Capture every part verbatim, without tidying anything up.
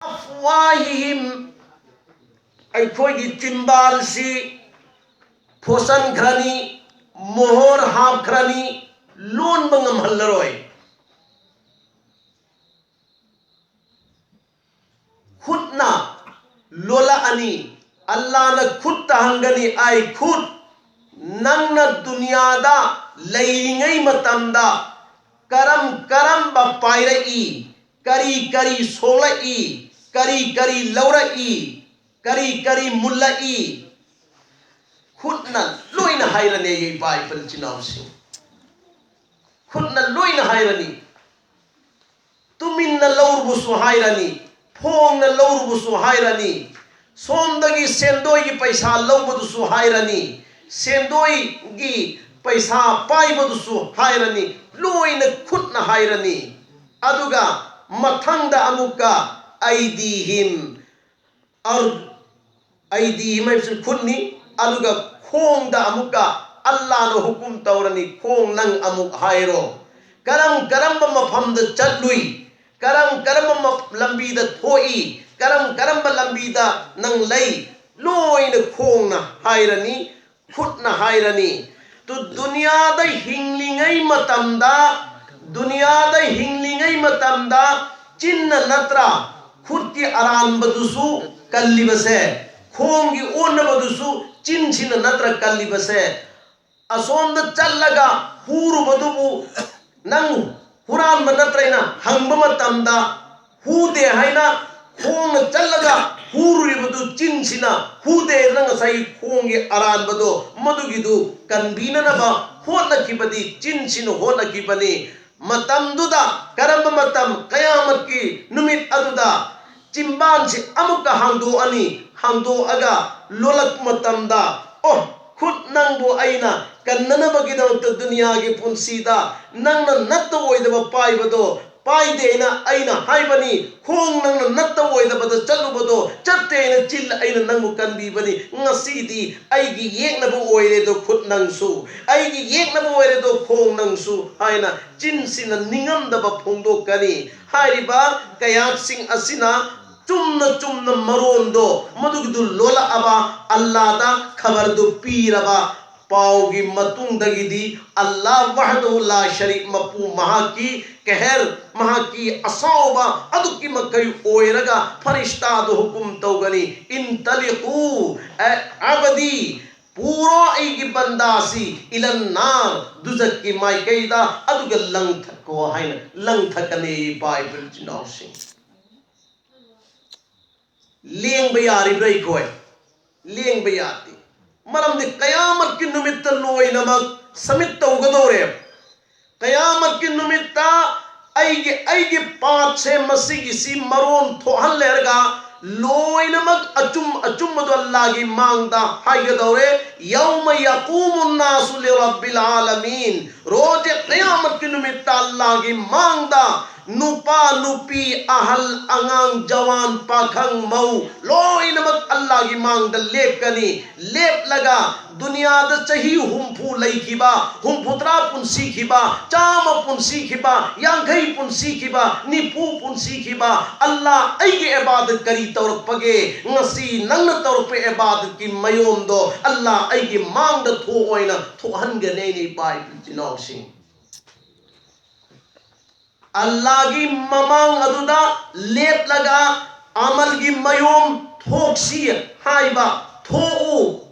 أفواههم, ꯑꯩꯈꯣꯏꯒꯤ ꯆꯤꯝꯕꯥꯜꯁꯤ ꯐꯣꯠꯆꯟꯈ꯭ꯔꯅꯤ, ꯃꯣꯍꯣꯔ ꯍꯥꯞꯈ꯭ꯔꯅꯤ, ꯂꯣꯟꯕ ꯉꯝꯍꯜꯂꯔꯣꯏ꯫ ꯈꯨꯠꯅ ꯂꯣꯜꯂꯛꯑꯅꯤ꯫ ꯑꯜꯂꯥꯅ ꯈꯨꯠꯇ ꯍꯪꯒꯅꯤ, "ꯑꯩ ꯈꯨꯠ, ꯅꯪꯅ ꯗꯨꯅꯤꯌꯥꯗ ꯂꯩꯔꯤꯉꯩ ꯃꯇꯝꯗ ꯀꯔꯝ ꯀꯔꯝꯕ ꯄꯥꯏꯔꯛꯏ, ꯀꯔꯤ ꯀꯔꯤ ꯁꯣꯛꯂꯛꯏ, ꯀꯔꯤ ꯀꯔꯤ ꯂꯧꯔꯛꯏ, ꯀꯔꯤ ꯀꯔꯤ ꯃꯨꯜꯂꯛꯏ?" ꯈꯨꯠꯅ ꯂꯣꯏꯅ ꯍꯥꯏꯔꯅꯦꯌꯦ, ꯏꯄꯥ ꯏꯄꯟ ꯏꯆꯤꯟ ꯏꯅꯥꯎꯁꯤꯡ꯫ ꯈꯨꯠꯅ ꯂꯣꯏꯅ ꯍꯥꯏꯔꯅꯤ꯫ ꯇꯨꯃꯤꯟꯅ ꯂꯧꯔꯨꯕꯁꯨ ꯍꯥꯏꯔꯅꯤ, ꯐꯣꯡꯅ ꯂꯧꯔꯨꯕꯁꯨ ꯍꯥꯏꯔꯅꯤ, ꯁꯣꯝꯗꯒꯤ ꯁꯦꯟꯗꯣꯏꯒꯤ ꯄꯩꯁꯥ ꯂꯧꯕꯗꯨꯁꯨ ꯍꯥꯏꯔꯅꯤ, ꯁꯦꯟꯗꯣꯏꯒꯤ ꯄꯩꯁꯥ ꯄꯥꯏꯕꯗꯨꯁꯨ ꯍꯥꯏꯔꯅꯤ, ꯂꯣꯏꯅ ꯈꯨꯠꯅ ꯍꯥꯏꯔꯅꯤ꯫ ꯑꯗꯨꯒ ꯃꯊꯪꯗ ꯑꯃꯨꯛꯀ ꯑꯩꯗꯤꯍꯤꯝ, ꯑꯔ-, ꯑꯩꯗꯤꯍꯤꯝ ꯍꯥꯏꯕꯁꯤ ꯈꯨꯠꯅꯤ, ꯑꯗꯨꯒ ꯈꯣꯡꯗ ꯑꯃꯨꯛꯀ ꯑꯜꯂꯥꯅ ꯍꯨꯀꯨꯝ ꯇꯧꯔꯅꯤ, "ꯈꯣꯡ ꯅꯪ ꯑꯃꯨꯛ ꯍꯥꯏꯔꯣ, ꯀꯔꯝ ꯀꯔꯝꯕ ꯃꯐꯝꯗ ꯆꯠꯂꯨꯏ, ꯀꯔꯝ ꯀꯔꯝꯕ ꯃ-, ꯂꯝꯕꯤꯗ ꯊꯣꯛꯏ, ꯀꯔꯝ ꯀꯔꯝꯕ ꯂꯝꯕꯤꯗ ꯅꯪ ꯂꯩ?" ꯂꯣꯏꯅ ꯈꯣꯡꯅ ꯍꯥꯏꯔꯅꯤ, ꯈꯨꯠꯅ ꯍꯥꯏꯔꯅꯤ꯫ ꯇꯨ ꯗꯨꯅꯤꯌꯥꯗ ꯍꯤꯡꯂꯤꯉꯩ ꯃꯇꯝꯗ, ꯗꯨꯅꯤꯌꯥꯗ ꯍꯤꯡꯂꯤꯉꯩ ꯃꯇꯝꯗ ꯆꯤꯟꯅ ꯅꯠꯇ꯭ꯔꯥ ꯈꯨꯠꯀꯤ ꯑꯔꯥꯟꯕꯗꯨꯁꯨ ꯀꯜꯂꯤꯕꯁꯦ, ꯈꯣꯡꯒꯤ ꯑꯣꯟꯅꯕꯗꯨꯁꯨ ꯆꯤꯟꯁꯤꯅ ꯅꯠꯇ꯭ꯔꯥ ꯀꯜꯂꯤꯕꯁꯦ? ꯑꯁꯣꯝꯗ ꯆꯠꯂꯒ ꯍꯨꯔꯨꯕꯗꯨꯕꯨ ꯅꯪ ꯍꯨꯔꯥꯟꯕ ꯅꯠꯇ꯭ꯔꯥ ꯍꯥꯏꯅ ꯍꯪꯕ ꯃꯇꯝꯗ, ꯍꯨꯗꯦ ꯍꯥꯏꯅ ꯈꯣꯡꯅ ꯆꯠꯂꯒ ꯍꯨꯔꯨꯔꯤꯕꯗꯨ ꯆꯤꯟꯁꯤꯅ ꯍꯨꯗꯦ ꯍꯥꯏꯅ ꯉꯁꯥꯏꯒꯤ ꯈꯣꯡꯒꯤ ꯑꯔꯥꯟꯕꯗꯣ ꯃꯗꯨꯒꯤꯗꯨ ꯀꯟꯕꯤꯅꯅꯕ ꯍꯣꯠꯅꯈꯤꯕꯗꯤ ꯆꯤꯟꯁꯤꯅ ꯍꯣꯠꯅꯈꯤꯕꯅꯤ꯫ ꯃꯇꯝꯗꯨꯗ, ꯀꯔꯝꯕ ꯃꯇꯝ? ꯀꯌꯥꯃꯠꯀꯤ ꯅꯨꯃꯤꯠ ꯑꯗꯨꯗ ꯆꯤꯝꯕꯥꯟꯁꯤ ꯑꯃꯨꯛꯀ ꯍꯥꯡꯗꯣꯛꯑꯅꯤ꯫ ꯍꯥꯡꯗꯣꯛꯑꯒ ꯂꯣꯜꯂꯛꯄ ꯃꯇꯝꯗ, "ꯑꯣ, ꯈꯨꯠ, ꯅꯪꯕꯨ ꯑꯩꯅ ꯀꯟꯅꯅꯕꯒꯤꯗꯃꯛꯇ ꯗꯨꯅꯤꯌꯥꯒꯤ ꯄꯨꯟꯁꯤꯗ ꯅꯪꯅ ꯅꯠꯇ ꯑꯣꯏꯗꯕ ꯄꯥꯏꯕꯗꯣ ꯄꯥꯏꯗꯦꯅ ꯑꯩꯅ ꯍꯥꯏꯕꯅꯤ, ꯈꯣꯡ ꯅꯪꯅ ꯅꯠꯇ ꯑꯣꯏꯗꯕꯗ ꯆꯠꯂꯨꯕꯗꯣ ꯆꯠꯇꯦꯅ ꯆꯤꯜ ꯑꯩꯅ ꯅꯪꯕꯨ ꯀꯟꯕꯤꯕꯅꯤ, ꯉꯁꯤꯗꯤ ꯑꯩꯒꯤ ꯌꯦꯛꯅꯕ ꯑꯣꯏꯔꯦꯗꯣ ꯈꯨꯠ ꯅꯪꯁꯨ, ꯑꯩꯒꯤ ꯌꯦꯛꯅꯕ ꯑꯣꯏꯔꯦꯗꯣ ꯈꯣꯡ ꯅꯪꯁꯨ" ꯍꯥꯏꯅ ꯆꯤꯟꯁꯤꯅ ꯅꯤꯡꯉꯝꯗꯕ ꯐꯣꯡꯗꯣꯛꯀꯅꯤ꯫ ꯍꯥꯏꯔꯤꯕ ꯀꯌꯥꯠꯁꯤꯡ ꯑꯁꯤꯅ ꯆꯨꯝꯅ ꯆꯨꯝꯅ ꯃꯔꯣꯟꯗꯣ ꯃꯗꯨꯒꯤꯗꯨ ꯂꯣꯜꯂꯛꯑꯕ, ꯑꯜꯂꯥꯗ ꯈꯕꯔꯗꯨ ꯄꯤꯔꯕ꯫ ꯄꯥꯎꯒꯤ ꯃꯇꯨꯡꯗꯒꯤꯗꯤ ꯑꯜꯂꯥ ꯋꯥꯍꯗꯍꯨ ꯂꯥ ꯁꯔꯤꯛ ꯃꯄꯨ, ꯃꯍꯥꯛꯀꯤ ꯀꯦꯍꯔ, ꯃꯍꯥꯛꯀꯤ ꯑꯁꯥꯎꯕ ꯑꯗꯨꯛꯀꯤ ꯃꯈꯩ ꯑꯣꯏꯔꯒ ꯐꯔꯤꯁꯇꯥꯗꯨ ꯍꯨꯀꯨꯝ ꯇꯧꯒꯅꯤ, "ꯏꯟꯇꯂꯤꯀꯨ, ꯑꯦ ꯑꯕꯗꯤ, ꯄꯨꯔꯣ ꯑꯩꯒꯤ ꯕꯟꯗꯥꯁꯤ ꯏꯂꯟ ꯅꯥꯔ, ꯗꯨꯖꯛꯀꯤ ꯃꯥꯏꯀꯩꯗ, ꯑꯗꯨꯒ ꯂꯪꯊꯛꯈꯣ" ꯍꯥꯏꯅ ꯂꯪꯊꯛꯀꯅꯤ꯫ ꯕꯥꯏꯕꯜ ꯏꯆꯤꯟ ꯏꯅꯥꯎꯁꯤꯡ, ꯂꯦꯡꯕ ꯌꯥꯔꯤꯕ꯭ꯔꯥ ꯑꯩꯈꯣꯏ? ꯂꯦꯡꯕ ꯌꯥꯗꯦ꯫ ꯃꯔꯝꯗꯤ ꯀꯌꯥꯃꯠꯀꯤ ꯅꯨꯃꯤꯠꯇ ꯂꯣꯏꯅꯃꯛ ꯁꯃꯤꯠ ꯇꯧꯒꯗꯧꯔꯦ꯫ ꯀꯌꯥꯃꯠꯀꯤ ꯅꯨꯃꯤꯠꯇ ꯑꯩꯒꯤ, ꯑꯩꯒꯤ ꯄꯥꯠꯁꯦ ꯃꯁꯤꯒꯤꯁꯤ ꯃꯔꯣꯟ ꯊꯣꯛꯍꯜꯂꯦꯔꯒ ꯂꯣꯏꯅꯃꯛ ꯑꯆꯨꯝ ꯑꯆꯨꯝꯕꯗꯣ ꯑꯜꯂꯥꯒꯤ ꯃꯥꯡꯗ ꯍꯥꯏꯒꯗꯧꯔꯦ꯫ "ꯌꯧꯃ ꯌꯀꯨꯃꯨꯟ ꯅꯥꯁꯨ ꯂꯤꯔꯕꯤꯜ ꯑꯥꯂꯃꯤꯟ", ꯔꯣꯖꯦ ꯀꯌꯥꯃꯠꯀꯤ ꯅꯨꯃꯤꯠꯇ ꯑꯜꯂꯥꯒꯤ ꯃꯥꯡꯗ ꯅꯨꯄꯥ, ꯅꯨꯄꯤ, ꯑꯍꯜ, ꯑꯉꯥꯡ, ꯖꯋꯥꯟ, ꯄꯥꯈꯪ, ꯃꯧ ꯂꯣꯏꯅꯃꯛ ꯑꯜꯂꯥꯒꯤ ꯃꯥꯡꯗ ꯂꯦꯞꯀꯅꯤ꯫ ꯂꯦꯞꯂꯒ ꯗꯨꯅꯤꯌꯥꯗ ꯆꯍꯤ ꯍꯨꯝꯐꯨ ꯂꯩꯈꯤꯕ, ꯍꯨꯝꯐꯨꯇꯔꯥ ꯄꯨꯟꯁꯤꯈꯤꯕ, ꯆꯥꯝꯃ ꯄꯨꯟꯁꯤꯈꯤꯕ, ꯌꯥꯡꯈꯩ ꯄꯨꯟꯁꯤꯈꯤꯕ, ꯅꯤꯐꯨ ꯄꯨꯟꯁꯤꯈꯤꯕ, "ꯑꯜꯂꯥ, ꯑꯩꯒꯤ ꯏꯕꯥꯗꯠ ꯀꯔꯤ ꯇꯧꯔꯛꯄꯒꯦ? ꯉꯁꯤ ꯅꯪꯅ ꯇꯧꯔꯛꯄ ꯏꯕꯥꯗꯠꯀꯤ ꯃꯌꯣꯝꯗꯣ ꯑꯜꯂꯥ ꯑꯩꯒꯤ ꯃꯥꯡꯗ ꯊꯣꯛꯑꯣꯏꯅ ꯊꯣꯛꯍꯟꯒꯅꯦꯅ", ꯏꯄꯥ ꯏꯆꯤꯟ ꯏꯅꯥꯎꯁꯤꯡ꯫ ꯑꯜꯂꯥꯒꯤ ꯃꯃꯥꯡ ꯑꯗꯨꯗ ꯂꯦꯞꯂꯒ ꯑꯃꯜꯒꯤ ꯃꯌꯣꯝ ꯊꯣꯛꯁꯤ ꯍꯥꯏꯕ, ꯊꯣꯛꯎ,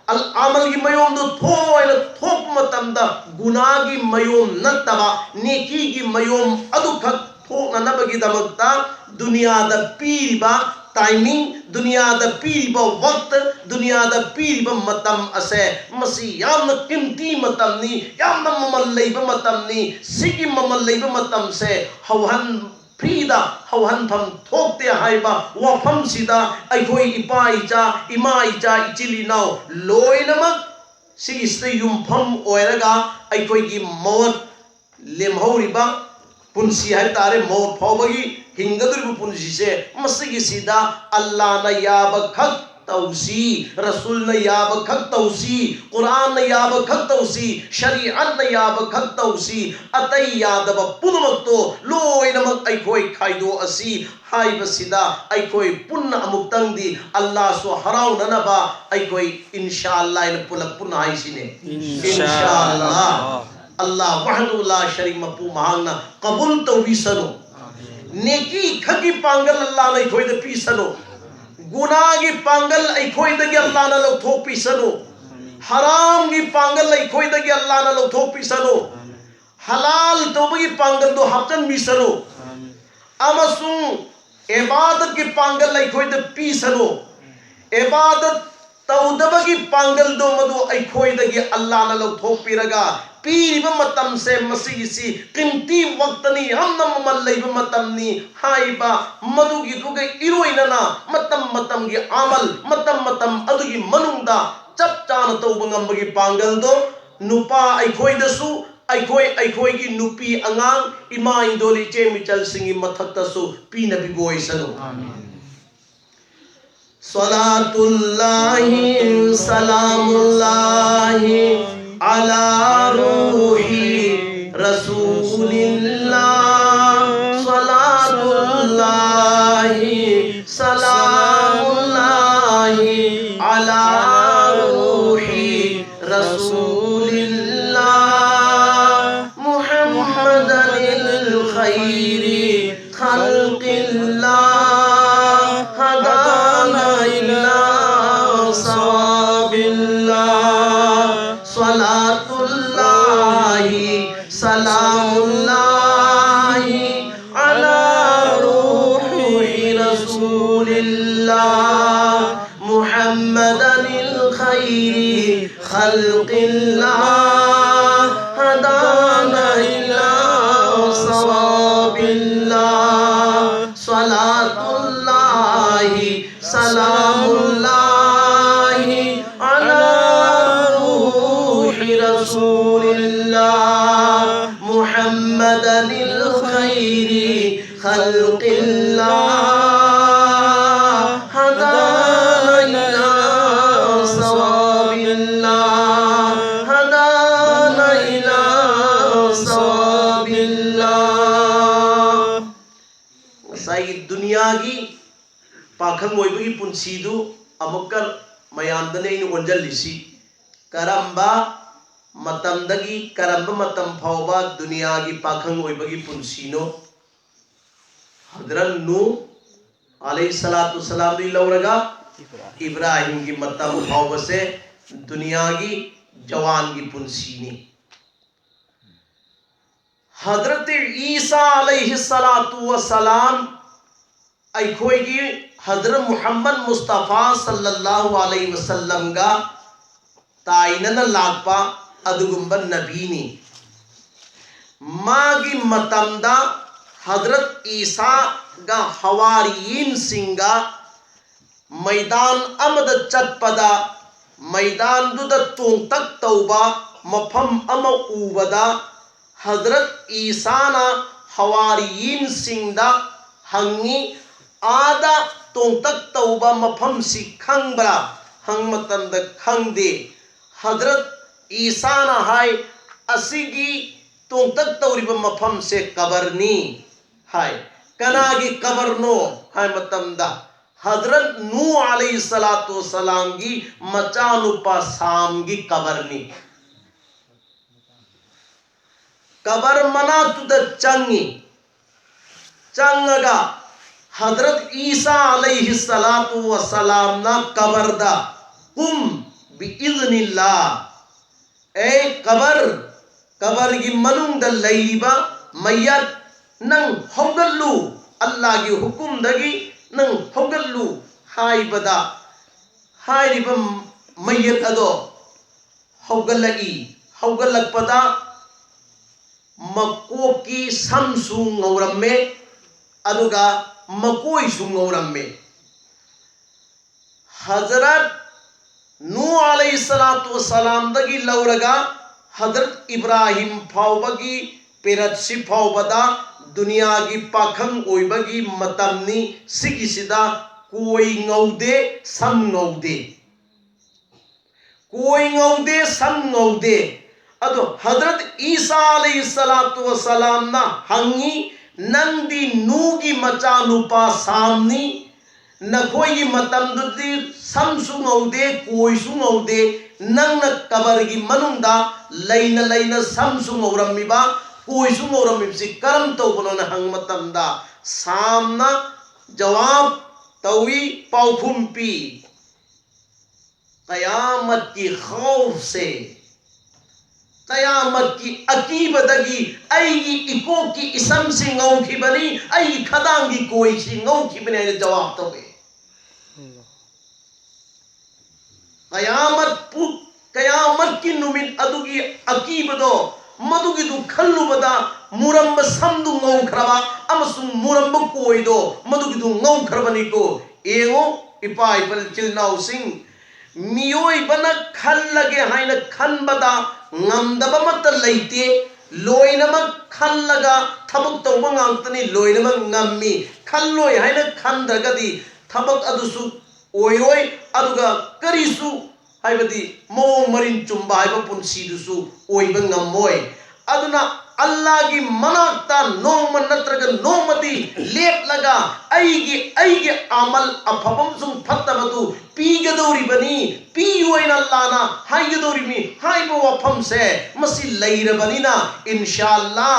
ꯑꯜ-, ꯑꯃꯜꯒꯤ ꯃꯌꯣꯝꯗꯨ ꯊꯣꯛꯑꯣ ꯍꯥꯏꯅ ꯊꯣꯛꯄ ꯃꯇꯝꯗ ꯒꯨꯅꯥꯒꯤ ꯃꯌꯣꯝ ꯅꯠꯇꯕ ꯅꯦꯀꯤꯒꯤ ꯃꯌꯣꯝ ꯑꯗꯨꯈꯛ ꯊꯣꯛꯅꯅꯕꯒꯤꯗꯃꯛꯇ ꯗꯨꯅꯤꯌꯥꯗ ꯄꯤꯔꯤꯕ timing, ꯗꯨꯅꯤꯌꯥꯗ ꯄꯤꯔꯤꯕ ꯋꯛꯇ, ꯗꯨꯅꯤꯌꯥꯗ ꯄꯤꯔꯤꯕ ꯃꯇꯝ ꯑꯁꯦ, ꯃꯁꯤ ꯌꯥꯝꯅ ꯀꯤꯝꯇꯤ ꯃꯇꯝꯅꯤ, ꯌꯥꯝꯅ ꯃꯃꯜ ꯂꯩꯕ ꯃꯇꯝꯅꯤ꯫ ꯁꯤꯒꯤ ꯃꯃꯜ ꯂꯩꯕ ꯃꯇꯝꯁꯦ ꯍꯧꯍꯟ, free ꯗ ꯍꯧꯍꯟꯐꯝ ꯊꯣꯛꯇꯦ ꯍꯥꯏꯕ ꯋꯥꯐꯝꯁꯤꯗ ꯑꯩꯈꯣꯏ ꯏꯄꯥ ꯏꯆꯥ, ꯏꯃꯥ ꯏꯆꯥ, ꯏꯆꯤꯜ ꯏꯅꯥꯎ ꯂꯣꯏꯅꯃꯛ ꯁꯤꯒꯤꯁꯤꯗ ꯌꯨꯝꯐꯝ ꯑꯣꯏꯔꯒ ꯑꯩꯈꯣꯏꯒꯤ ꯃꯣꯠ ꯂꯦꯝꯍꯧꯔꯤꯕ ꯄꯨꯟꯁꯤ ꯍꯥꯏꯕ ꯇꯥꯔꯦ, ꯃꯣꯠ ꯐꯥꯎꯕꯒꯤ ꯍꯤꯡꯒꯗꯧꯔꯤꯕ ꯄꯨꯟꯁꯤꯁꯦ, ꯃꯁꯤꯒꯤꯁꯤꯗ ꯑꯜꯂꯥꯅ ꯌꯥꯕ ꯈꯛ ꯇꯧꯁꯤ, ꯔꯁꯨꯜꯅ ꯌꯥꯕ ꯈꯛ ꯇꯧꯁꯤ, ꯀꯨꯔꯥꯟꯅ ꯌꯥꯕ ꯈꯛ ꯇꯧꯁꯤ, ꯁꯔꯤꯑꯠꯅ ꯌꯥꯕ ꯈꯛ ꯇꯧꯁꯤ, ꯑꯇꯩ ꯌꯥꯗꯕ ꯄꯨꯝꯅꯃꯛꯇꯣ ꯂꯣꯏꯅꯃꯛ ꯑꯩꯈꯣꯏ ꯈꯥꯏꯗꯣꯛꯑꯁꯤ ꯍꯥꯏꯕꯁꯤꯗ ꯑꯩꯈꯣꯏ ꯄꯨꯟꯅ ꯑꯃꯨꯛꯇꯪꯗꯤ ꯑꯜꯂꯥꯁꯨ ꯍꯔꯥꯎꯅꯅꯕ ꯑꯩꯈꯣꯏ ꯏꯟꯁꯥ ꯑꯜꯂꯥ ꯍꯥꯏꯅ ꯄꯨꯂꯞ ꯄꯨꯟꯅ ꯍꯥꯏꯁꯤꯅꯦ꯫ ꯏꯟꯁꯥ ꯑꯜꯂꯥ꯫ ꯑꯜꯂꯥ ꯋꯥꯍꯗꯨ ꯂꯥ ꯁꯔꯤꯛ ꯃꯄꯨ ꯃꯍꯥꯛꯅ ꯀꯕꯨꯜ ꯇꯧꯕꯤꯁꯅꯨ꯫ ꯅꯦꯀꯤ ꯈꯛꯀꯤ ꯄꯥꯡꯒꯜ ꯑꯜꯂꯥꯅ ꯑꯩꯈꯣꯏꯗ ꯄꯤꯁꯅꯨ꯫ ꯒꯨꯅꯥꯒꯤ ꯄꯥꯡꯒꯜ ꯑꯩꯈꯣꯏꯗꯒꯤ ꯑꯜꯂꯥꯅ ꯂꯧꯊꯣꯛꯄꯤꯁꯅꯨ꯫ ꯍꯔꯥꯝꯒꯤ ꯄꯥꯡꯒꯜ ꯑꯩꯈꯣꯏꯗꯒꯤ ꯑꯜꯂꯥꯅ ꯂꯧꯊꯣꯛꯄꯤꯁꯅꯨ꯫ ꯍꯂꯥꯜ ꯇꯧꯕꯒꯤ ꯄꯥꯡꯒꯜꯗꯣ ꯍꯥꯞꯆꯟꯕꯤꯁꯅꯨ꯫ ꯑꯃꯁꯨꯡ ꯏꯕꯥꯗꯠꯀꯤ ꯄꯥꯡꯒꯜ ꯑꯩꯈꯣꯏꯗ ꯄꯤꯁꯅꯨ꯫ ꯏꯕꯥꯗꯠ ꯇꯧꯗꯕꯒꯤ ꯄꯥꯡꯒꯜꯗꯣ ꯃꯗꯨ ꯑꯩꯈꯣꯏꯗꯒꯤ ꯑꯜꯂꯥꯅ ꯂꯧꯊꯣꯛꯄꯤꯔꯒ ꯄꯤꯔꯤꯕ ꯃꯇꯝꯁꯦ ꯃꯁꯤꯒꯤꯁꯤ ꯀꯤꯝꯇꯤ ꯋꯛꯇꯅꯤ, ꯌꯥꯝꯅ ꯃꯃꯜ ꯂꯩꯕ ꯃꯇꯝꯅꯤ ꯍꯥꯏꯕ ꯃꯗꯨꯒꯤꯗꯨꯒ ꯏꯔꯣꯏꯅꯅ ꯃꯇꯝ ꯃꯇꯝꯒꯤ ꯑꯃꯜ, ꯃꯇꯝ ꯃꯇꯝ ꯑꯗꯨꯒꯤ ꯃꯅꯨꯡꯗ ꯆꯞ ꯆꯥꯅ ꯇꯧꯕ ꯉꯝꯕꯒꯤ ꯄꯥꯡꯒꯜꯗꯣ ꯅꯨꯄꯥ ꯑꯩꯈꯣꯏꯗꯁꯨ, ꯑꯩꯈꯣꯏ ꯑꯩꯈꯣꯏꯒꯤ ꯅꯨꯄꯤ ꯑꯉꯥꯡ, ꯏꯃꯥ ꯏꯟꯗꯣꯜ, ꯏꯆꯦ ꯃꯤꯆꯜꯁꯤꯡꯒꯤ ꯃꯊꯛꯇꯁꯨ ꯄꯤꯅꯕꯤꯕ ꯑꯣꯏꯁꯅꯨ꯫ صلاة الله سلام الله على روح رسول الله. صلاة الله سلام الله على روح رسول الله. محمد الخير خلق الله، هدانا إلى صواب الله. صلاة الله سلام الله على روح رسول الله. محمد الخير خلق الله، هدانا إلى صواب الله. صلاة الله سلام الله على روح رسول الله. محمد الخير خلق الله، هدانا ꯃꯥꯒꯤ ꯄꯥꯈꯪ ꯑꯣꯏꯕꯒꯤ ꯄꯨꯟꯁꯤꯗꯨ ꯑꯃꯨꯛꯀ ꯃꯌꯥꯝꯗꯅ ꯑꯩꯅ ꯑꯣꯟꯁꯤꯜꯂꯤꯁꯤ꯫ ꯀꯔꯝꯕ ꯃꯇꯝꯗꯒꯤ ꯀꯔꯝꯕ ꯃꯇꯝ ꯐꯥꯎꯕ ꯗꯨꯅꯤꯌꯥꯒꯤ ꯄꯥꯈꯪ ꯑꯣꯏꯕꯒꯤ ꯄꯨꯟꯁꯤꯅꯣ? ꯍꯖꯔꯠ ꯅꯨ ꯑꯂꯩꯍꯤ ꯁꯂꯥꯇꯨ ꯁꯂꯥꯝꯗꯒꯤ ꯂꯧꯔꯒ ꯏꯕ꯭ꯔꯥꯍꯤꯝꯒꯤ ꯃꯇꯝ ꯐꯥꯎꯕꯁꯦ ꯗꯨꯅꯤꯌꯥꯒꯤ ꯖꯋꯥꯟꯒꯤ ꯄꯨꯟꯁꯤꯅꯤ꯫ ꯍꯖꯔꯠ ꯏꯁꯥ ꯑꯂꯩꯍꯤ ꯁꯂꯥꯇꯨ ꯋꯁꯂꯥꯝ ꯑꯩꯈꯣꯏꯒꯤ ꯍꯖꯔꯠ ꯃꯨꯍꯝꯃꯗ ꯃꯨꯁꯇꯐꯥ ꯁꯜꯂꯜꯂꯥꯍꯨ ꯑꯂꯩꯍꯤ ꯋꯁꯜꯂꯝꯒ ꯇꯥꯏꯅꯅ ꯂꯥꯛꯄ ꯑꯗꯨꯒꯨꯝꯕ ꯅꯕꯤꯅꯤ꯫ ꯃꯥꯒꯤ ꯃꯇꯝꯗ ꯍꯖꯔꯠ ꯏꯁꯥꯒ ꯍꯋꯥꯔꯤꯌꯤꯟꯁꯤꯡꯒ ꯃꯩꯗꯥꯟ ꯑꯃꯗ ꯆꯠꯄꯗ, ꯃꯩꯗꯥꯟꯗꯨꯗ ꯇꯣꯡꯇꯛ ꯇꯧꯕ ꯃꯐꯝ ꯑꯃ ꯎꯕꯗ, ꯍꯖꯔꯠ ꯏꯁꯥꯅ ꯍꯋꯥꯔꯤꯌꯤꯟꯁꯤꯡꯗ ꯍꯪꯉꯤ, "ꯑꯥꯗ ꯇꯣꯡꯇꯛ ꯇꯧꯕ ꯃꯐꯝꯁꯤ ꯈꯪꯕ꯭ꯔꯥ?" ꯍꯪ ꯃꯇꯝꯗ, "ꯈꯪꯗꯦ꯫" ꯍꯖꯔꯠ ꯏꯁꯥꯅ ꯍꯥꯏ, "ꯑꯁꯤꯒꯤ ꯇꯣꯡꯇꯛ ꯇꯧꯔꯤꯕ ꯃꯐꯝꯁꯦ ꯀꯕꯔꯅꯤ" ꯍꯥꯏ꯫ "ꯀꯅꯥꯒꯤ ꯀꯕꯔꯅꯣ?" ꯍꯥꯏ ꯃꯇꯝꯗ, ꯍꯖꯔꯠ ꯅꯨ ꯑꯂꯩꯍꯤ ꯁꯂꯥꯇꯨ ꯁꯂꯥꯝꯒꯤ ꯃꯆꯥꯅꯨꯄꯥ ꯁꯥꯝꯒꯤ ꯀꯕꯔꯅꯤ꯫ ꯀꯕꯔ ꯃꯅꯥꯛꯇꯨꯗ ꯆꯪꯉꯤ꯫ ꯆꯪꯉꯒ ꯍꯖꯔꯠ ꯏꯁꯥ ꯑꯂꯩꯍꯤ ꯁꯂꯥꯇꯨ ꯋꯁꯂꯥꯝꯅ ꯀꯕꯔꯗ, "ꯀꯨꯝ ꯕꯤ ꯏꯖꯅꯤꯜꯂꯥ", ꯑꯦ ꯀꯕꯔ, ꯀꯕꯔꯒꯤ ꯃꯅꯨꯡꯗ ꯂꯩꯔꯤꯕ ꯃꯌꯠ, "ꯅꯪ ꯍꯧꯒꯠꯂꯨ, ꯑꯜꯂꯥꯒꯤ ꯍꯨꯀꯨꯝꯗꯒꯤ ꯅꯪ ꯍꯧꯒꯠꯂꯨ" ꯍꯥꯏꯕꯗ, ꯍꯥꯏꯔꯤꯕ ꯃꯌꯠ ꯑꯗꯣ ꯍꯧꯒꯠꯂꯛꯏ꯫ ꯍꯧꯒꯠꯂꯛꯄꯗ ꯃꯀꯣꯛꯀꯤ ꯁꯝꯁꯨ ꯉꯧꯔꯝꯃꯦ, ꯑꯗꯨꯒ ꯃꯀꯣꯏꯁꯨ ꯉꯧꯔꯝꯃꯦ꯫ ꯍꯖꯔꯠ ꯅꯨ ꯑꯂꯩꯍꯤ ꯁꯂꯥꯇꯨ ꯋꯁꯂꯥꯝꯗꯒꯤ ꯂꯧꯔꯒ ꯍꯖꯔꯠ ꯏꯕ꯭ꯔꯥꯍꯤꯝ ꯐꯥꯎꯕꯒꯤ ꯄꯦꯔꯠꯁꯤ ꯐꯥꯎꯕꯗ ꯗꯨꯅꯤꯌꯥꯒꯤ ꯄꯥꯈꯪ ꯑꯣꯏꯕꯒꯤ ꯃꯇꯝꯅꯤ꯫ ꯁꯤꯒꯤꯁꯤꯗ ꯀꯣꯏ ꯉꯧꯗꯦ, ꯁꯝ ꯉꯧꯗꯦ꯫ ꯀꯣꯏ ꯉꯧꯗꯦ, ꯁꯝ ꯉꯧꯗꯦ꯫ ꯑꯗꯣ ꯍꯖꯔꯠ ꯏꯁꯥ ꯑꯂꯩꯍꯤ ꯁꯂꯥꯇꯨ ꯋꯁꯂꯥꯝꯅ ꯍꯪꯉꯤ, ꯅꯪꯗꯤ ꯅꯨꯍꯒꯤ ꯃꯆꯥꯅꯨꯄꯥ ꯁꯥꯝꯅꯤ, ꯅꯈꯣꯏꯒꯤ ꯃꯇꯝꯗꯨꯗꯤ ꯁꯝꯁꯨ ꯉꯧꯗꯦ, ꯀꯣꯏꯁꯨ ꯉꯧꯗꯦ, ꯅꯪꯅ ꯀꯕꯔꯒꯤ ꯃꯅꯨꯡꯗ ꯂꯩꯅ ꯂꯩꯅ ꯁꯝꯁꯨ ꯉꯧꯔꯝꯃꯤꯕ, ꯀꯣꯏꯁꯨ ꯉꯧꯔꯝꯃꯤꯕꯁꯤ ꯀꯔꯝ ꯇꯧꯕꯅꯣꯅ ꯍꯪꯕ ꯃꯇꯝꯗ ꯁꯥꯝꯅ ꯖꯋꯥꯕ ꯇꯧꯏ, ꯄꯥꯎꯈꯨꯝ ꯄꯤ꯫ ꯀꯌꯥꯃꯠꯀꯤ ꯈꯧꯐꯁꯦ, ꯀꯌꯥꯃꯠꯀꯤ ꯑꯀꯤꯕꯗꯒꯤ ꯑꯩꯒꯤ ꯏꯀꯣꯛꯀꯤ ꯏꯁꯝꯁꯤ ꯉꯧꯈꯤꯕꯅꯤ, ꯑꯩꯒꯤ ꯈꯗꯥꯡꯒꯤ ꯀꯣꯏꯁꯤ ꯉꯧꯈꯤꯕꯅꯤ ꯍꯥꯏꯅ ꯖꯋꯥꯕ ꯇꯧꯏ꯫ ꯀꯌꯥꯃꯠ ꯄꯨ-, ꯀꯌꯥꯃꯠꯀꯤ ꯅꯨꯃꯤꯠ ꯑꯗꯨꯒꯤ ꯑꯀꯤꯕꯗꯣ, ꯃꯗꯨꯒꯤꯗꯨ ꯈꯜꯂꯨꯕꯗ ꯃꯨꯔꯝꯕ ꯁꯝꯗꯨ ꯉꯧꯈ꯭ꯔꯕ ꯑꯃꯁꯨꯡ ꯃꯨꯔꯝꯕ ꯀꯣꯏꯗꯣ ꯃꯗꯨꯒꯤꯗꯨ ꯉꯧꯈ꯭ꯔꯕꯅꯤꯀꯣ꯫ ꯌꯦꯡꯉꯨ, ꯏꯄꯥ ꯏꯄꯜ ꯏꯆꯤꯜ ꯏꯅꯥꯎꯁꯤꯡ, ꯃꯤꯑꯣꯏꯕꯅ ꯈꯜꯂꯒꯦ ꯍꯥꯏꯅ ꯈꯟꯕꯗ ꯉꯝꯗꯕ ꯑꯃꯠꯇ ꯂꯩꯇꯦ꯫ ꯂꯣꯏꯅꯃꯛ ꯈꯜꯂꯒ ꯊꯕꯛ ꯇꯧꯕ ꯉꯥꯛꯇꯅꯤ, ꯂꯣꯏꯅꯃꯛ ꯉꯝꯃꯤ꯫ ꯈꯜꯂꯣꯏ ꯍꯥꯏꯅ ꯈꯟꯗ꯭ꯔꯒꯗꯤ ꯊꯕꯛ ꯑꯗꯨꯁꯨ ꯑꯣꯏꯔꯣꯏ, ꯑꯗꯨꯒ ꯀꯔꯤꯁꯨ, ꯍꯥꯏꯕꯗꯤ ꯃꯑꯣꯡ ꯃꯔꯤꯟ ꯆꯨꯝꯕ ꯍꯥꯏꯕ ꯄꯨꯟꯁꯤꯗꯨꯁꯨ ꯑꯣꯏꯕ ꯉꯝꯃꯣꯏ꯫ ꯑꯗꯨꯅ ꯑꯜꯂꯥꯒꯤ ꯃꯅꯥꯛꯇ ꯅꯣꯡꯃ ꯅꯠꯇ꯭ꯔꯒ ꯅꯣꯡꯃꯗꯤ ꯂꯦꯞꯂꯒ ꯑꯩꯒꯤ, ꯑꯩꯒꯤ ꯑꯃꯜ ꯑꯐꯕ ꯑꯃꯁꯨꯡ ꯐꯠꯇꯕꯗꯨ ꯄꯤꯒꯗꯧꯔꯤꯕꯅꯤ, ꯄꯤꯌꯨ ꯍꯥꯏꯅ ꯑꯜꯂꯥꯅ ꯍꯥꯏꯒꯗꯧꯔꯤꯕꯅꯤ ꯍꯥꯏꯕ ꯋꯥꯐꯝꯁꯦ ꯃꯁꯤ ꯂꯩꯔꯕꯅꯤꯅ, ꯏꯟꯁꯥ ꯑꯜꯂꯥ